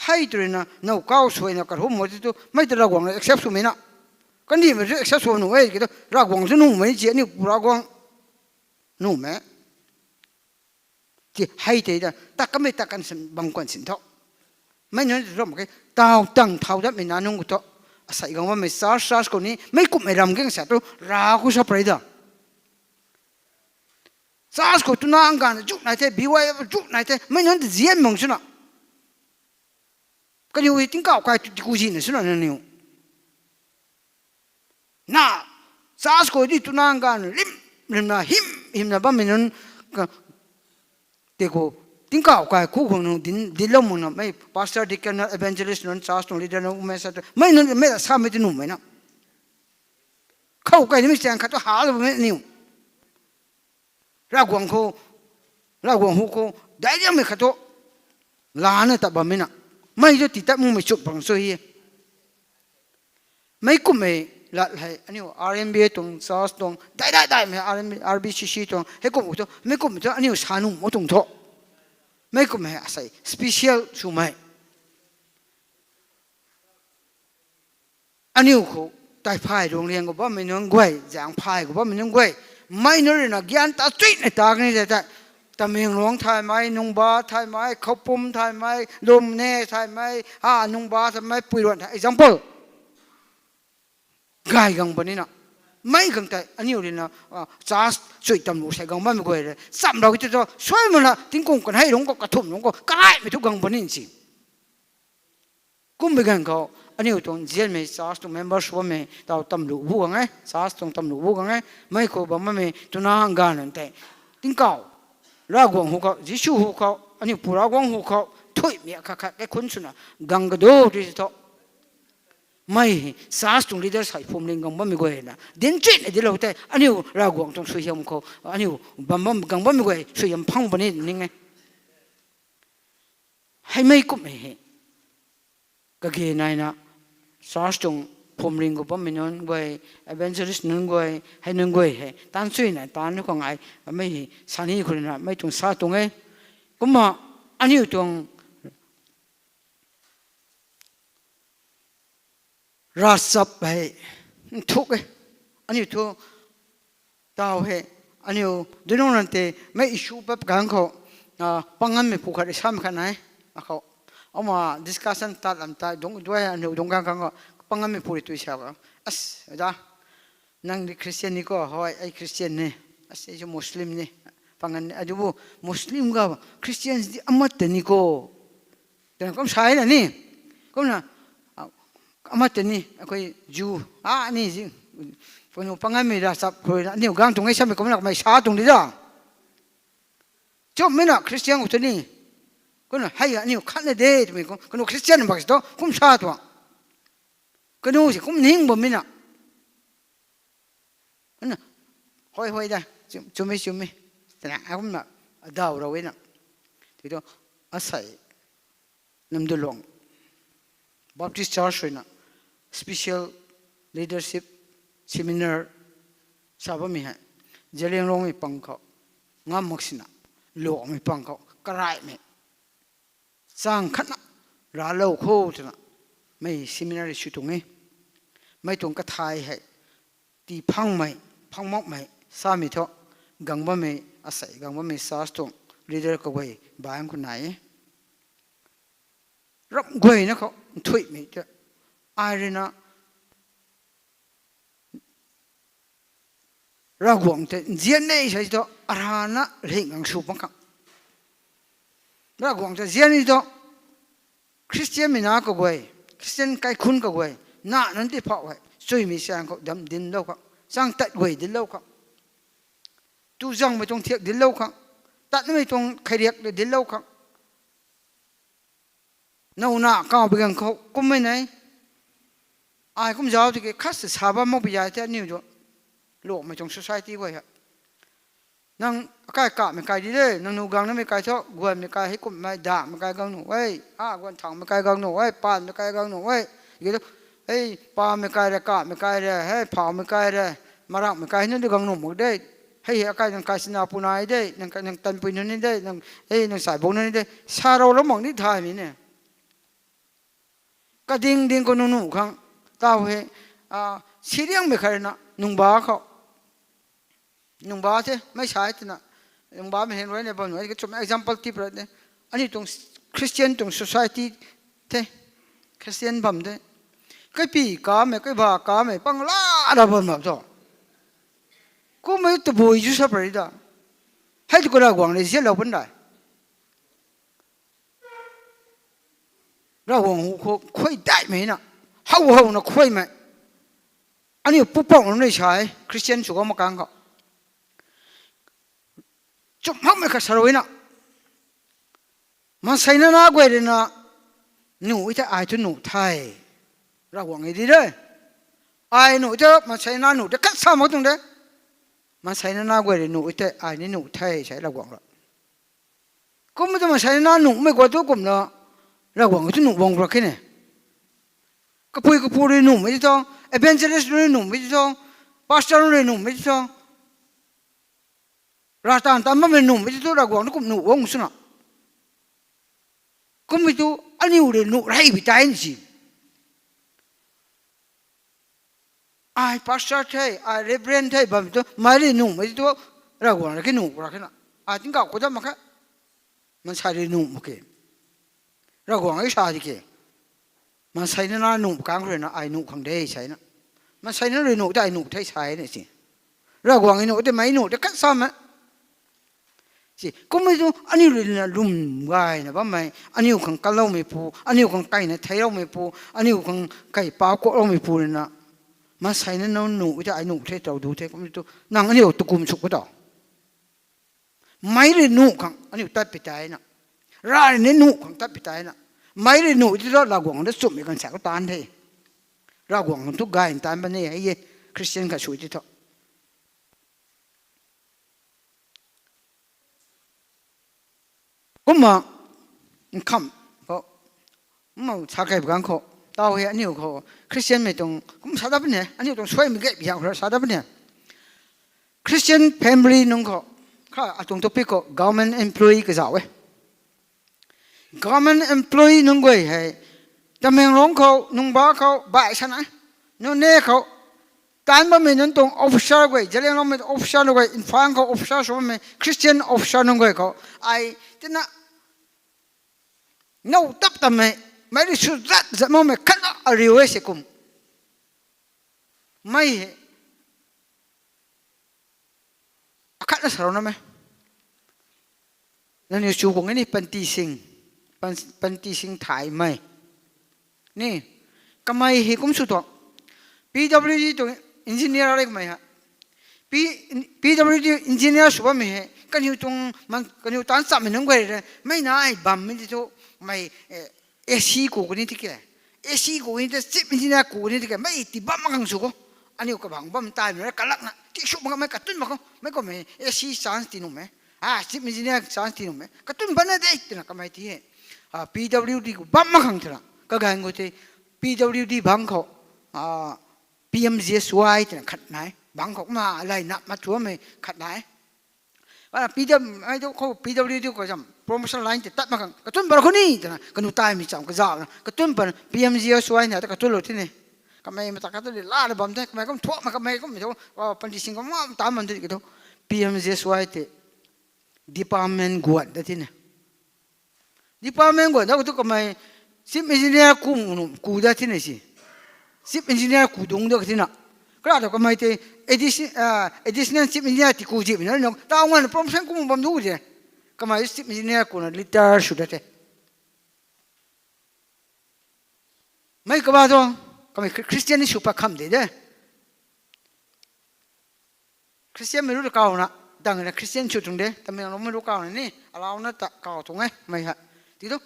hei tu rui na, now kau suaina karhum mo ti tu, mei ta Ravguangc na accept swmei na. Kandihmei tu accept sw nuh e, ki tu, Ravguangc tu nuhmei ci, aniu pu Ravguangc nuhmei. Ti hei tei ta, ta kamei ta kan sin, bam kuan sin tho. Mei nunc ti ram ke, taw tang thau datmei na nunc khou thu. Asei gang bammei church, church khou ni, mei kumhmei ram geng sa tu, ra khou sa prei da. Church khou tuna ang ganv zuk nai the, B Y F zuk nai the, mei nunc ti zian mang swna. Kaniw hei tingkauh kai tu tiku zina swna nangniw. Na, church khou di tuna ang ganv rim, rimna him, himna bammei nunc, ka, tei khou, tingkauh kai ku khang nunc, din, dinlou makna, mei pastor, deacon, evangelist nunc, church tuang leader nunc, mei sa tu, mei nunc, mei ta samei ti nuhmei na. Khou kai nimei chaeng khat tu halou bammei niw. Ravguangc khou, Ravguangc hu khou, daic liangmei khat thu, lana tat bammei na. Mei thu tii tat makmei chum pang sw hei. Mei kumhmei lat hei, aniu R M B A tuang, church tuang, daic daic daihmei R M B, R B C C tuang, hei kum thu, mei kumhmei thu aniu sa nuh mak tuang tho. Mei kumhmei asei, special swmei. Aniu khou, tai phay ruang liang khou bammei nunc guay, zaeng phay khou bammei nunc guay, mei nunc rui na gyan ta chuina ta kani tei tei. Tamenglong thaymei, Nungba thaymei, Khoupum thaymei, Lumne thaymei, a, Nungba thaymei, Puiruan thay, example. Gay gang puni na. Mei gang tei, aniu rui na, a, church chui tamlu sei gang bammei guay rui. Chamlou ti thu, suai mana, tingkum kan hei rung khou, kathumh rung khou, karaimei thu gang puni si. Kummei ganv khou, aniu tuang nzianmei church tuang members bammei, tau tamlu bu gang e, church tuang tamlu bu gang e, mei khou bam bammei, tuna hang ganv tei. Tingkauh, Ravguangc hu khou, Jisu hu khou, aniu pu Ravguangc hu khou, thuimei khat khat kaikhunc swna, gang kadu ti thu. Mei, church tuang leader sei phwamling gang bammei guay na. Dinc chuna dilou tei, aniu Ravguangc tuang suaihiam khou, aniu bam bam gang bammei guay, suaihiam phang puni ning e. Heimei kummei hei. Kage naina, church tuang phwamling khou bammei nunc guay, evangelist nunc guay, hei nunc guay hei. Taanv chuina, taanv nu khang ai, mei hei, sani khou rui na, mei tuang sa tuang e. Kumna, aniu tuang ravchap hei, nthuk e. Aniu thu, tau hei, aniu, dunung rante, mei issue pap gang khou, a, panganmei pu khat, samei khat nai, akhou. Ama discussion tat lam ta, dung duai aniu dung gang khang khou, panganmei pu rui tui sa ba. As, da, nang di Christian ni ko, hoi, ai Christian ni. As, ai Muslim ni. Pangan ni, adubu, Muslim ga, Christians di amat ta ni ko. Twna kum sa na ni. Kumna, a, amat ta ni, akhoi Jew, a, ni zi, kanu panganmei ravchap khou rui na, aniu gang tuang e samei kumna kamei sa tuang di da. Chummei na Christian khou tu ni. Kumna, hei aniu khatna de, twmei kum, kanu Christian bak si tu, kum sa tuang. Kanu si kum ning bammei na. Kumna, hoi, hoi da, chum, chumei, chumei. Twna, akumna, adaw rau e na. Tiki tu, asei, Namdulong Baptist Church rui na, special leadership seminar sa bammei hei, Zeliangrongmei pang khou, ngam mak sina, Luangmei pang khou, karaimei. Chang khatna, raclou khou twna, mei seminar sw tuang e. Mei tuang kathay hei, tii phangmei, phang makmei, samei thu, gang bammei, asei gang bammei, church tuang leader kaguay, bang khou nai e. Ramh guayna khou, nthuihmei ta, ai rui na, Ravguangc tei nzian e sa thu, arana ringh gang sw pang khang. Ravguangc tei nzian e thu, Christian mei na kaguay, Christian kaikhunc kaguay, na nunc ti phauh hei, chuimei sang khou dam dinclou khang, chang tat guay dinclou khang, tu zangmei tuang thiak dinclou khang, tatmei tuang kheiriak dinclou khang. Now na kaw bi gang khou kummei nei. Ai kum zauc tiki khat sa sa bam mak bi zai the aniu tu. Luangmei tuang society guay hei. Nang akai kamei kai di de, nang nu gang namei kai thu, guanmei kai hei kummei, damei kai gang nuh e, a, guan thangmei kai gang nuh e, paanmei kai gang nuh e. Ki tu, hei, paanmei kai re, kamei kai re, hei, phaumei kai re, marakmei kai nunc di gang nuh mak de. Hei, hei, akai nang kai sina pu nai de, nang, nang tanpui nunc ni de, nang, hei, nang saibung nunc ni de, sa rou lou mak ni thaymei ne. Kading ding khou nung nuh khang, tau hei, a, siriangmei khat rui na, Nungba khou. Nungba the, mei sai twna, Nungbamei heng rui na bam nuh, kachum example tip ra de. Aniu tuang Christian tuang society the, Christian bam de. Kaipi kamei, kaiba kamei, pang la ra bam bam thu. Kummei tabui zu sa pary da. Hei tu khou Ravguangc rui zianlou pun dai. Ravguangc hu khou khuay daihmei na. How how na khuaymei. Aniu pupouc nunc rui sa e, Christian sw khou makang khou. Chum hakmei khat sa rui na. Maansei nana guay rui na, nuh e the ai thu nuh the. Ravguangc e di de. Ai nuh the, maansei nana nuh de, khat sa mak tuang de. Maansei nana guay rui nuh e the, ai ni nuh the, sa e Ravguangc rui. Kum tu maansei nana nuhmei guay tu kumna, Ravguangc tu nuh bang ra khe ne. Kapui kapu rui nuhmei ti thu, evangelist rui nuhmei ti thu, pastor rui nuhmei ti thu, rav taanv tam bammei nuhmei ti thu, Ravguangc tu kum nuh bang swna. Kummei tu aniu rui nuh rey bi tei ni si. Ai pastor the, ai reverend the bammei tu, mei rui nuhmei ti thu, Ravguangc rui ki nuh ra khe na. Ai tingkauh khou dat mak khe. Maansei rui nuh mak ke. Ravguangc e sa di ke. Maansei na na nuh kang rui na ai nuh khang de seina. Maansei na rui nuh ta ai nuh the sa na si. Ravguangc e nuh tei mei nuh tei khat sa ma. Si, kummei tu aniu rui na lwm gayna bammei, aniu khang kaloumei pu, aniu khang kaina theiloumei pu, aniu khang kai pa kuakloumei pu rui na. Maansei na na nuh ta ai nuh the tau du the, kummei tu nang aniu tu kum suk ka tau. Mei rui nuh khang aniu tat pi taina. Ra rui ni nuh khang tat pi taina. Mei rui nuh ti thu Ravguangc ta chumhmei kan sa khou taanc the. Ravguangc tu gay taanc bam ni hei e, Christian khat sw ti thu. Kumna, nkham khou, kumna sa kei bam khou, tau hei aniu khou, Christianmei tuang, kum sa dat puni, aniu tuang suaimei gay biang khou sa dat puni. Christian family nunc khou, kha atuang topic khou, government employee kazauh e. Government employee nunc guay hei, Tamenglong khou, Nungba khou, bai sana, Noney khou, taanc bammei nunc tuang officer guay, Zeliangrongmei officer nunc guay, Imphal khou officer sw bammei, Christian officer nunc guay khou, ai, tina, now tap tammei, mei rui sw zat zat makmei khatna ariu e se kum. Mei hei, akhatna sa rou na me. Nangniw chu kuang e ni panty sing, pan-, panty sing thaymei. Ni, kamei hei kum sw tuang. P W D tuang engineer le kamei ha. P-, P W D engineer sw bammei hei, kaniw tuang, man-, kaniw taanc chammei nunc guay re, mei na ai bammei ti thu, mei, eh, A C ku kani tiki. A C ku kani ta chief engineer ku kani tiki. Mei ti bam mak khang sw khou. Aniu kabang bam taimei rui kalakna. Ti sw mak khang mei katun mak khou. Mei khou mei A C chance ti nuh mei. Ah, chief engineer chance ti nuh mei. Katun bam na de twna kamei ti e. Ah, P W D khou bam mak khang thena. Kaganv khou tei P W D bang khou, ah, P M G S Y twna khat nai. Bang khou ma lai na ma tuamei khat nai. Kana P W, ai tu khou P W D khou zam, promotion line tei tat mak khang, katun bam khou ni, twna, kanu taimei cham kazauh na, katun bam, P M G S Y na, ta katun lou tini. Kamei mata katun di la na bam the, kamei kum thuak ma kamei kum, mi thu, ah, panty sing kum ma taanc bam the, ki thu, P M G S Y tei, department guan ta tini. Department guan da khou tu kamei chief engineer ku nu, ku da tini si. Chief engineer ku dung da tini. Kara ta kamei tei addition-, ah, additional chief engineer ti ku zip na no. Ta ngan promotion ku bam du de. Kamei chief engineer ku na leader sw da the. Mei kaba tu, kamei Chri-, Christian ni sw pat kham de de. Christian mei rui kaw na, dang na Christian sw tuang de, Tamenglong mei rui kaw na ni, alau na ta kaw tuang e, mei ha. Ti tu,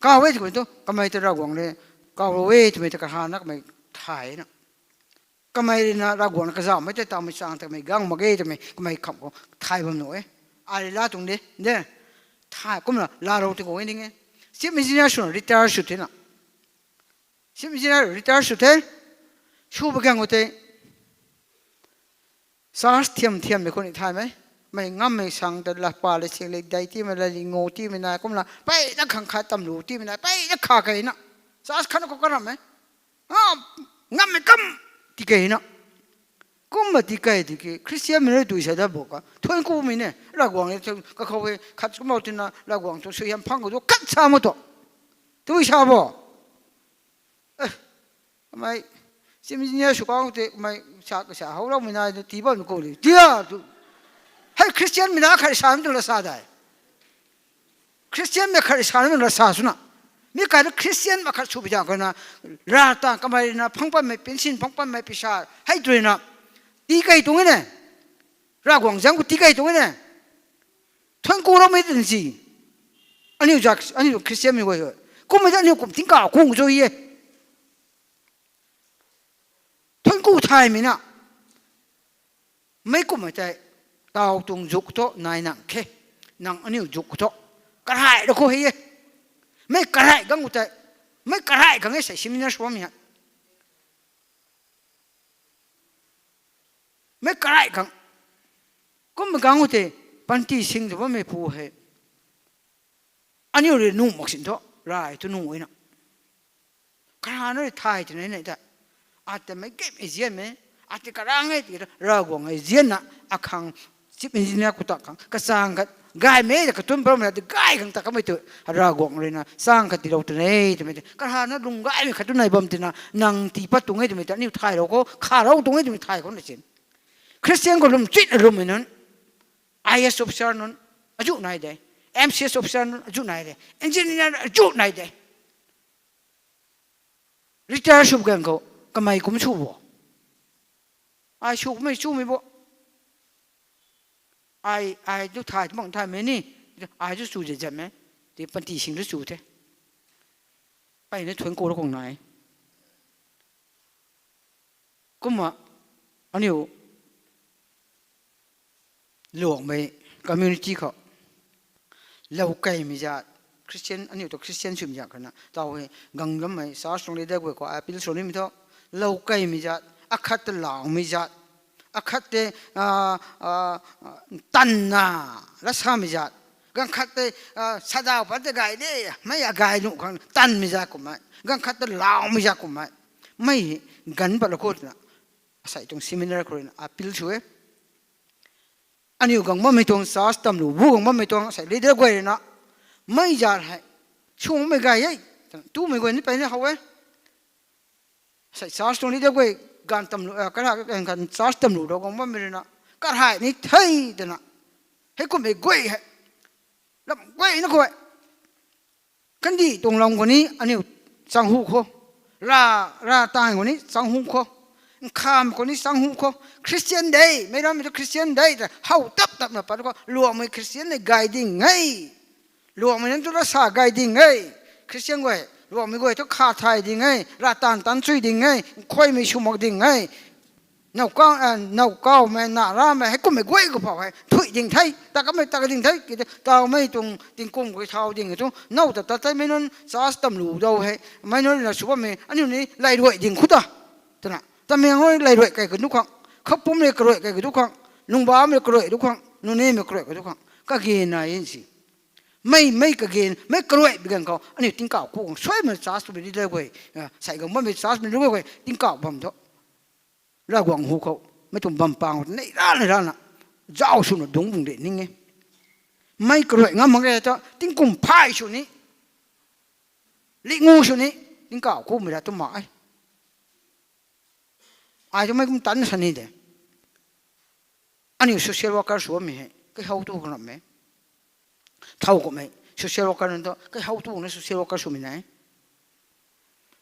kaw e twmei tu, kamei ta Ravguangc le, kaw e twmei ta kahana kamei thay na. Kamei rui na Ravguangc na kazauhmei ta tawmei chang ta kamei gang mak ge twmei, kamei kham khou thay bam nuh e. Ai rui la tuang de, de. Thay, kumna la rou ti khou e ning e. Chief engineer sw na retire sw the na. Chief engineer retire sw the. Sw ba gang khou tei. Church thiam thiammei khou ni thaymei. Mei ngammei sang ta la pa le sing le dai timei la li ngo timei na kumna. Peyna khang khat tam lu timei na. Peyna kha kei na. Church khatna khou karam e. Ah, ngammei kam ti kei na. Kumna ti kei tiki Christian mei rui tui sa da bo ka. Thuanc kumei ne. Ravguangc e, kakhou e, khat kumlou tina Ravguangc tuang suaihiam phang khou tu khat sa mak tu. Tui sa bo. Eh, kamei, chief engineer sw kang tei, kamei sa, sa howloumei nai, tii bam khou li. Tia tu. Hei Christian mei na khat sa tu la sa dai. Christian mei khat sa tu la sa swna. Mi kai tu Christian mei khat sw pi jang khou na, ra ta kamei na phang patmei, pension phang patmei, pisa, hei tui na. Tii kei tuang e ne. Ravguangc zaeng khou tii kei tuang e ne. Thuanc kuloumei tin si. Aniu zak, aniu Christian mei guay hei. Kummei ta aniu kum tingkauh kung cho e. Thuanc ku thaymei na. Mei kummei tei, taw tuang zuk thu nai nang khe. Nang aniu zuk thu. Karai ra khou hei e. Mei karai gang khou tei. Mei karai gang e sei seminar sw bammei ha. Mei karai gang. Kummei gang khou tei, panty sing tu bammei pu hei. Aniu rui nuh mak sin thu, rai tu nuh e na. Karana rui thay twna nei ta. Ata mei game e zianmei, ata karang e ti Ravguangc e zianna, akhang chief engineer khou ta khang, kachang khat, Gaymei ta katun paramei ta gay khang ta kamei tu, Ravguangc rui na chang khat tiilou twna e twmei tei, karana lung gaymei khat tu nai bam tina, nang tii pat tuang e twmei ta aniu thaylou khou, kharou tuang e twmei thay khou na chin. Christian khou lwm chitna lwmmei nunc, I A S officer nunc, azuh nai de. M C S officer nunc, azuh nai de. Engineer, azuh nai de. Retire sw ganv khou, kamei kum sw bo. Ai sw kummei chumei bo. Ai, ai tu thay tu bang thaymei ni. Ai tu chu de zatmei. Ti panty sing tu chu the. Peyna thuanc khou ra khang nai. Kumna, aniu Luangmei community khou, lou keymei zat, Christian, aniu tu Christian swmei zat khana tau hei, gang lammei church tuang leader guay khou appeal sw nimei thu, lou keymei zat, akhat ta laumei zat, akhat tei, tanna, la samei zat, ganv khat tei, sadaw pat tei gay de, mei agay nuh khang tanmei zat kummei, ganv khat ta laumei zat kummei, mei ganv pat lou khou twna, asei tuang seminar khou rui na appeal sw e. Aniu gang bammei tuang church tamlu bu gang bammei tuang asei leader guay rui na, mei zat hei, swmei gay e, twmei guay ni peyna how e. Asei church tuang leader guay, ganv tamlu, kara, church tamlu rou gang bammei rui na, karhai ni the twna, hei kummei guay hei, lam guayna khou e. Kandih tuang lam khou ni aniu chang hu khou, ra, ra taanv khou ni chang hu khou, nkham khou ni chang hu khou, Christian de, meic rammei tu Christian de ta how tap tapna pat khou, Luangmei Christian nei gay ding e. Luangmei nunc tu la sa gay ding e. Christian guay, Luangmei guay tu kha thay ding e, ra taanv taanc chui ding e, nkhuaymei sw mak ding e. Now kau, now kaumei, na ramei, hei kummei guay khou phou hei phuih ding the, ta kamei ta ding the, ki tei taumei tuang tingkum guay thau ding e tu, now ta ta teimei nunc church tamlu dau hei, meic nunc na sw bammei, aniu ni lay ruai ding khou ta. Twna, Tamenglong lay ruai kei ka du khang, Khoupum rui karuai kei ka du khang, Nungbam rui karuai du khang, Nonemei karuai ka du khang, kage nai e si. Mei, mei kage, mei karuai bi ganv khou, aniu tingkauh ku khang, suaimei church twmei leader guay, sei gang bammei church mei lu guay, tingkauh bam thu. Ravguangc hu khou, mei tuang bam pang khou, nei ra, nei rana, zauc swna dungc bung de ning e. Mei karuai ngam mak ge thu, tingkum phay sw ni, lingu sw ni, tingkauh kumei ra tu mak e. Ai thu mei kum tan sa ni de. Aniu social worker sw bammei hei, kai how tu khang rammei. Thow kummei, social worker nunc tu, kai how tu na social worker swmei nai.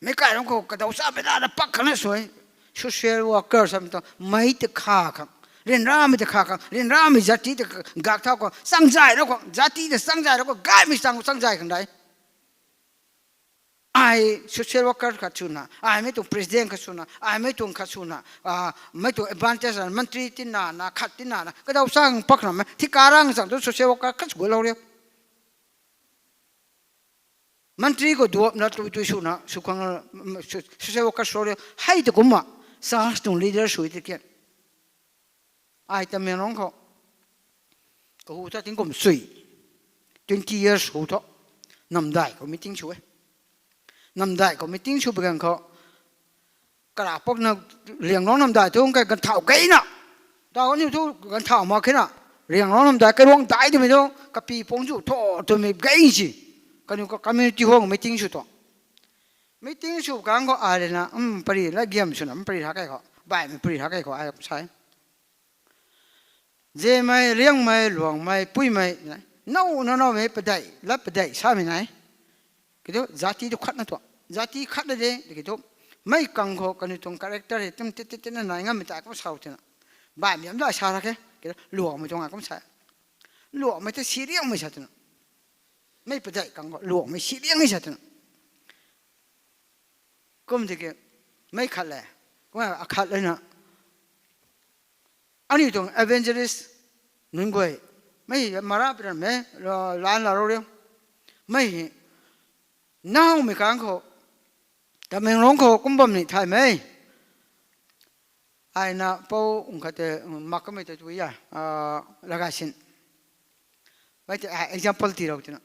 Meic kai rang khou kadaw chamei na na pak khang na sw e. Social worker samei tu, mei ta kha khang, ryanramei ta kha khang, ryanramei zat ti ta gak thau khang, changzay rau khang, zat ti ta changzay rau khang, gaymei chang, changzay khang dai. Ai social worker khat swna, ai mei tuang president khat swna, ai mei tuang khat swna, mei tuang advantage na, mantri tina na, khat tina na, kadaw chang pak na mei, thika rang chang tu social worker khat sw gualou riu. Mantri khou duapna tui tui swna, sw khang, social worker sw riu. Hei ta kumna, church tuang leader sw ti kian. Ai Tamenglong khou, kahu ta tingkum sui, twenty years hu thu, namdai khou meeting sw e. Namdai khou meeting sw bi ganv khou, kara pakna Lianglong namdai thu kai ganvthau gayna, tau aniu thu ganvthau mak khe na, Lianglong namdai kai ruang dai twmei thu, kapi pungc zu tho twmei gay si. Kaniw ka community hall meeting sw thu, meeting sw kang khou ai rui na, pari la giam swna, pari ha kei khou, baihmei pari ha kei khou ai sa e. Zemei, Liangmei, Luangmei, Puimei, now, now, nowmei padeih, lat padeih samei nai. Kiu thu, zat ti tu khatna tu, zat ti khatna de, kiu thu, mei kang khou kaniw tuang character hei tum tit tit tit na nai ngammei ta kum sa tina. Baihmei am da sa ra khe, kiu thu, Luangmei tuang a kum sa. Luangmei ta si Liangmei sa twna. Mei padeih kang khou Luangmei si Liang e sa twna. Kum tiki, mei khat le, kumna akhat le na, aniu tuang evangelist nunc guay, mei mara piran mei, lan la rou riu, mei, nowmei kang khou, Tamenglong khou kum bam ni thaymei. Ai na pou khat tei, mak kamei tei tu a, Ragaisin. Mei tei example tiilou tina.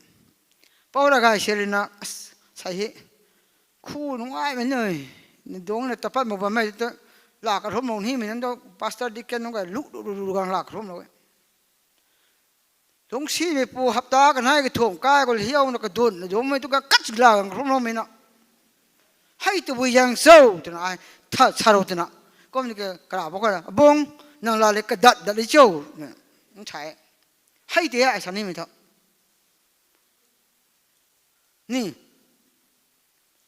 Pou Ragaisin rui na, sei hei, khu nungaimei nui, dungcna tapat mak bammei tu, laa karhumlou nimei nunc tu, pastor, deacon nunc guay lu lu lu lu gang laa karhumlou e. Lungcsimeipu hapta kanei kathumh kai khou hiauna kadunna dummei tu ka kat la gang khrum loumei na. Hei tabui zaeng cho twna ai tha sa rou twna. Kum ni ke kara bo kara, "Abung, nang la le kadat dat li cho," na. Nthai. Hei tei ai sa nimei tho. Ni.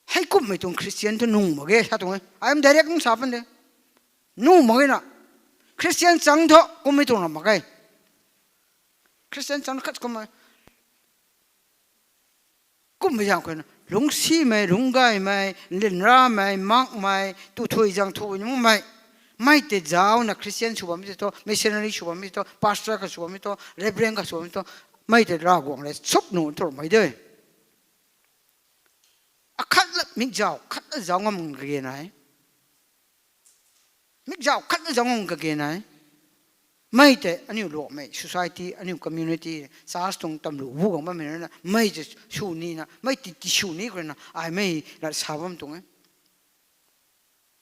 Hei kumhmei tuang Christian thu nuh mak ge sa tuang e. Ai am direct nung sa pan de. Nuh mak ge na. Christian chang thu kummei tuang ram mak ge. Christian chang khat kum e. Kumhmei zaeng khou na, lungcsimei, lungcgaymei, lynramei, makmei, tu thui zang thui makmei. Mei tei zauna Christian sw bammei tei thu, missionary sw bammei tei thu, pastor ka sw bammei tei thu, reverend ka sw bammei tei thu, mei tei Ravguangc le suk nuh tuang mei de. Akhat la mikzau khat la zauc ngam kage nai. Mikzau khat la zauc ngam kage nai. Mei tei aniu luakmei society, aniu community, church tuang tamlu bu gang bammei na, mei tei sw nina, mei tei tisw ni khou na, ai mei lat sa bam tuang e.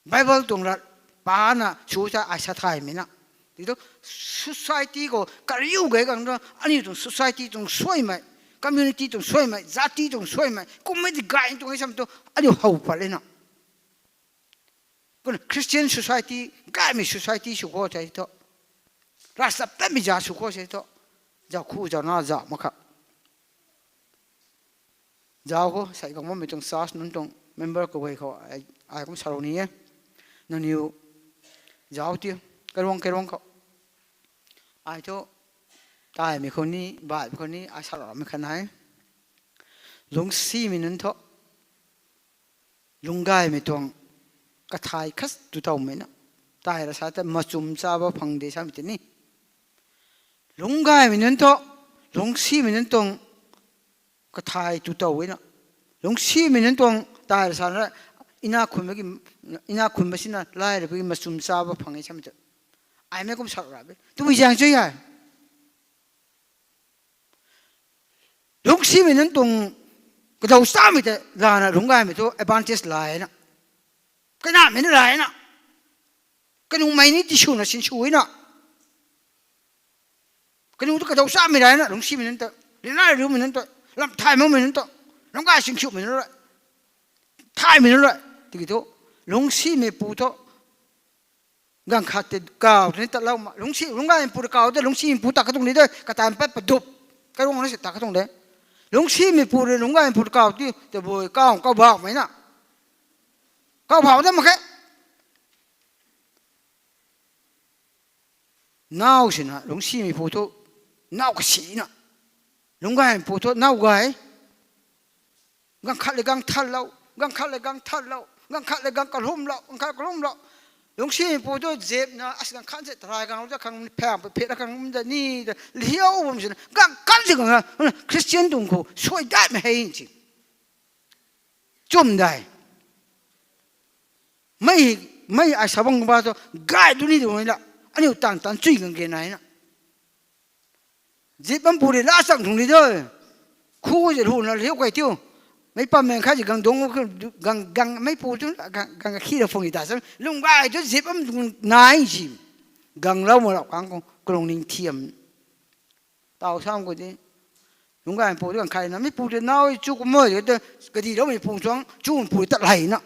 Bible tuang lat pana sw ta ai sa thaymei na. Tiki thu society khou kariu gay gang thu aniu tuang society tuang suaimei, community tuang suaimei, jati tuang suaimei, kummei di gay tuang e sam thu aniu how pat le na. Kumna Christian society, gaymei society sw khou tei thu, ravchaptatmei za sw khou se thu, zau khu zau na zau mak kha. Zau khou, sei gang bammei tuang church nunc tuang member kaguay khou, ai, ai kum sa rou ni e. Nangniw zau tiu, karuang karuang khou. Ai thu, taimei khou ni, baihmei khou ni, ai sa loumei khat nai. Lungcsimei nunc thu, lungcgaymei tuang kathay khat tu towmei na. Tai ra sa ta machum chaba phang de samei tei ni. Lungcgaymei nunc thu, lungcsimei nunc tuang kathay tu tow na. Lungcsimei nunc tuang tai ra sa na, ina khunba ki, ina khunba sina lai ra ki machum chaba phang e samei tei. Ai mei kum sa ra be. Tabui zaeng cho e. Lungcsimei nunc tuang kadaw chamei tei lana lungcgaymei thu advantage lai na. Kainamei na lai na. Kanungmei ni tiswna sinsw na. Kanung tu kadaw chamei lai na, lungcsimei nunc ta. Rinai riumei nunc ta. Lam thay makmei nunc ta. Lungcgay sinswmei nunc rui. Thaymei nunc rui. Tiki thu, lungcsimeipu thu ganv khat tei kaw tei ni tatlou ma. Lungcsi, lungcgaymeipu rui kaw tei lungcsimeipu ta katuang ni de, katam pat padup. Karuang na si ta katuang de. Lungcsimeipu rui lungcgaymeipu rui kaw ti, tabui kaw, kaw bauhmei na. Kaw bauh da mak khe. Nau sina, lungcsimeipu thu, nau kasina. Lungcgaymeipu thu, nau gay. Ganv khat le ganv thanlou, ganv khat le ganv thanlou, ganv khat le ganv kalumlou, ganv khat kalumlou. Lungcsimeipu thu zipna, as ganv khat se tarai ganv lou ta khang phaeng phet khang da ni da, liau bam sina, ganv khat se ganv, Christian tuang khou suai daihmei hei si. Chum dai. Mei, mei ai sa bang ba thu, gay tu ni tu mei la, aniu tan tan chui gang ge nai na. Zip bampu rui la chang thung ni de. Khu ze luna liu kai tiu. Mei pammei khat zi gang dungc, gang, gang meipu tu, gang, gang khi ra phung i ta sam. Lungcgay tu zip bam nai si. Ganglou ma rau kang khou, kalung ning thiam. Taw sam khou di. Lungcgaymeipu tu gang khat na, meipu tu nau chu kumhmei de, kadiloumei pu chuang, chu pu ta lay na.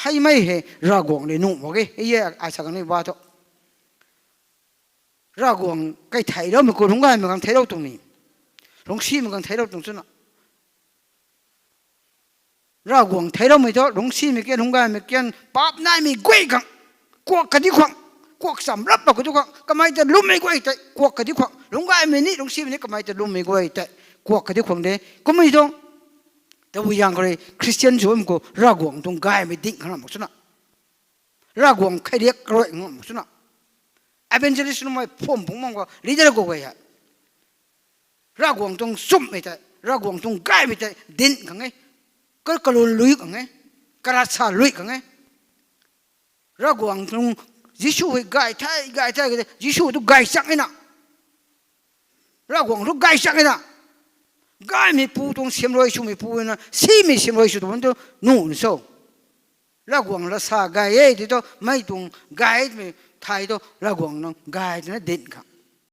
Hei mei hei, Ravguangc le nuh mak ge, hei e, ai sa kang ni ba thu. Ravguangc kai theiloumei khou lungcgaymei gang theilou tuang ni. Lungcsimei gang theilou tuang swna. Ravguangc theicloumei thu, lungcsimei kan, lungcgaymei kan, paap naimei guay khang, kuak kadi khwang, kuak cham rap pa kadi khwang, kamei ta lwmmei guay tei, kuak kadi khwang, lungcgaymei ni, lungcsimei ni, kamei ta lwmmei guay tei, kuak kadi khwang de, kummei tuang, tabui zaeng khou rui, Christian sw bam khou, Ravguangc tuang gaymei ding khang ram mak swna. Ravguangc kheiliak rui ngam swna. Evangelist nuhmei phum phung mang khou leader khou guay hei. Ravguangc tuang chumhmei tei, Ravguangc tuang gaymei tei, din khang e. Kal kalun lui khang e. Karat sa lui khang e. Ravguangc tuang Jisu hei gay the, gay the, gay the, Jisu tu gay chang e na. Ravguangc tu gay chang e na. Gaymeipu tuang siamruai swmeipu na, simei siamruai sw tu bam tu nuh so. Ravguangc la sa gay e, ti tu, mei tuang gay mei, thei thu Ravguangc nang gay twna dinc khang.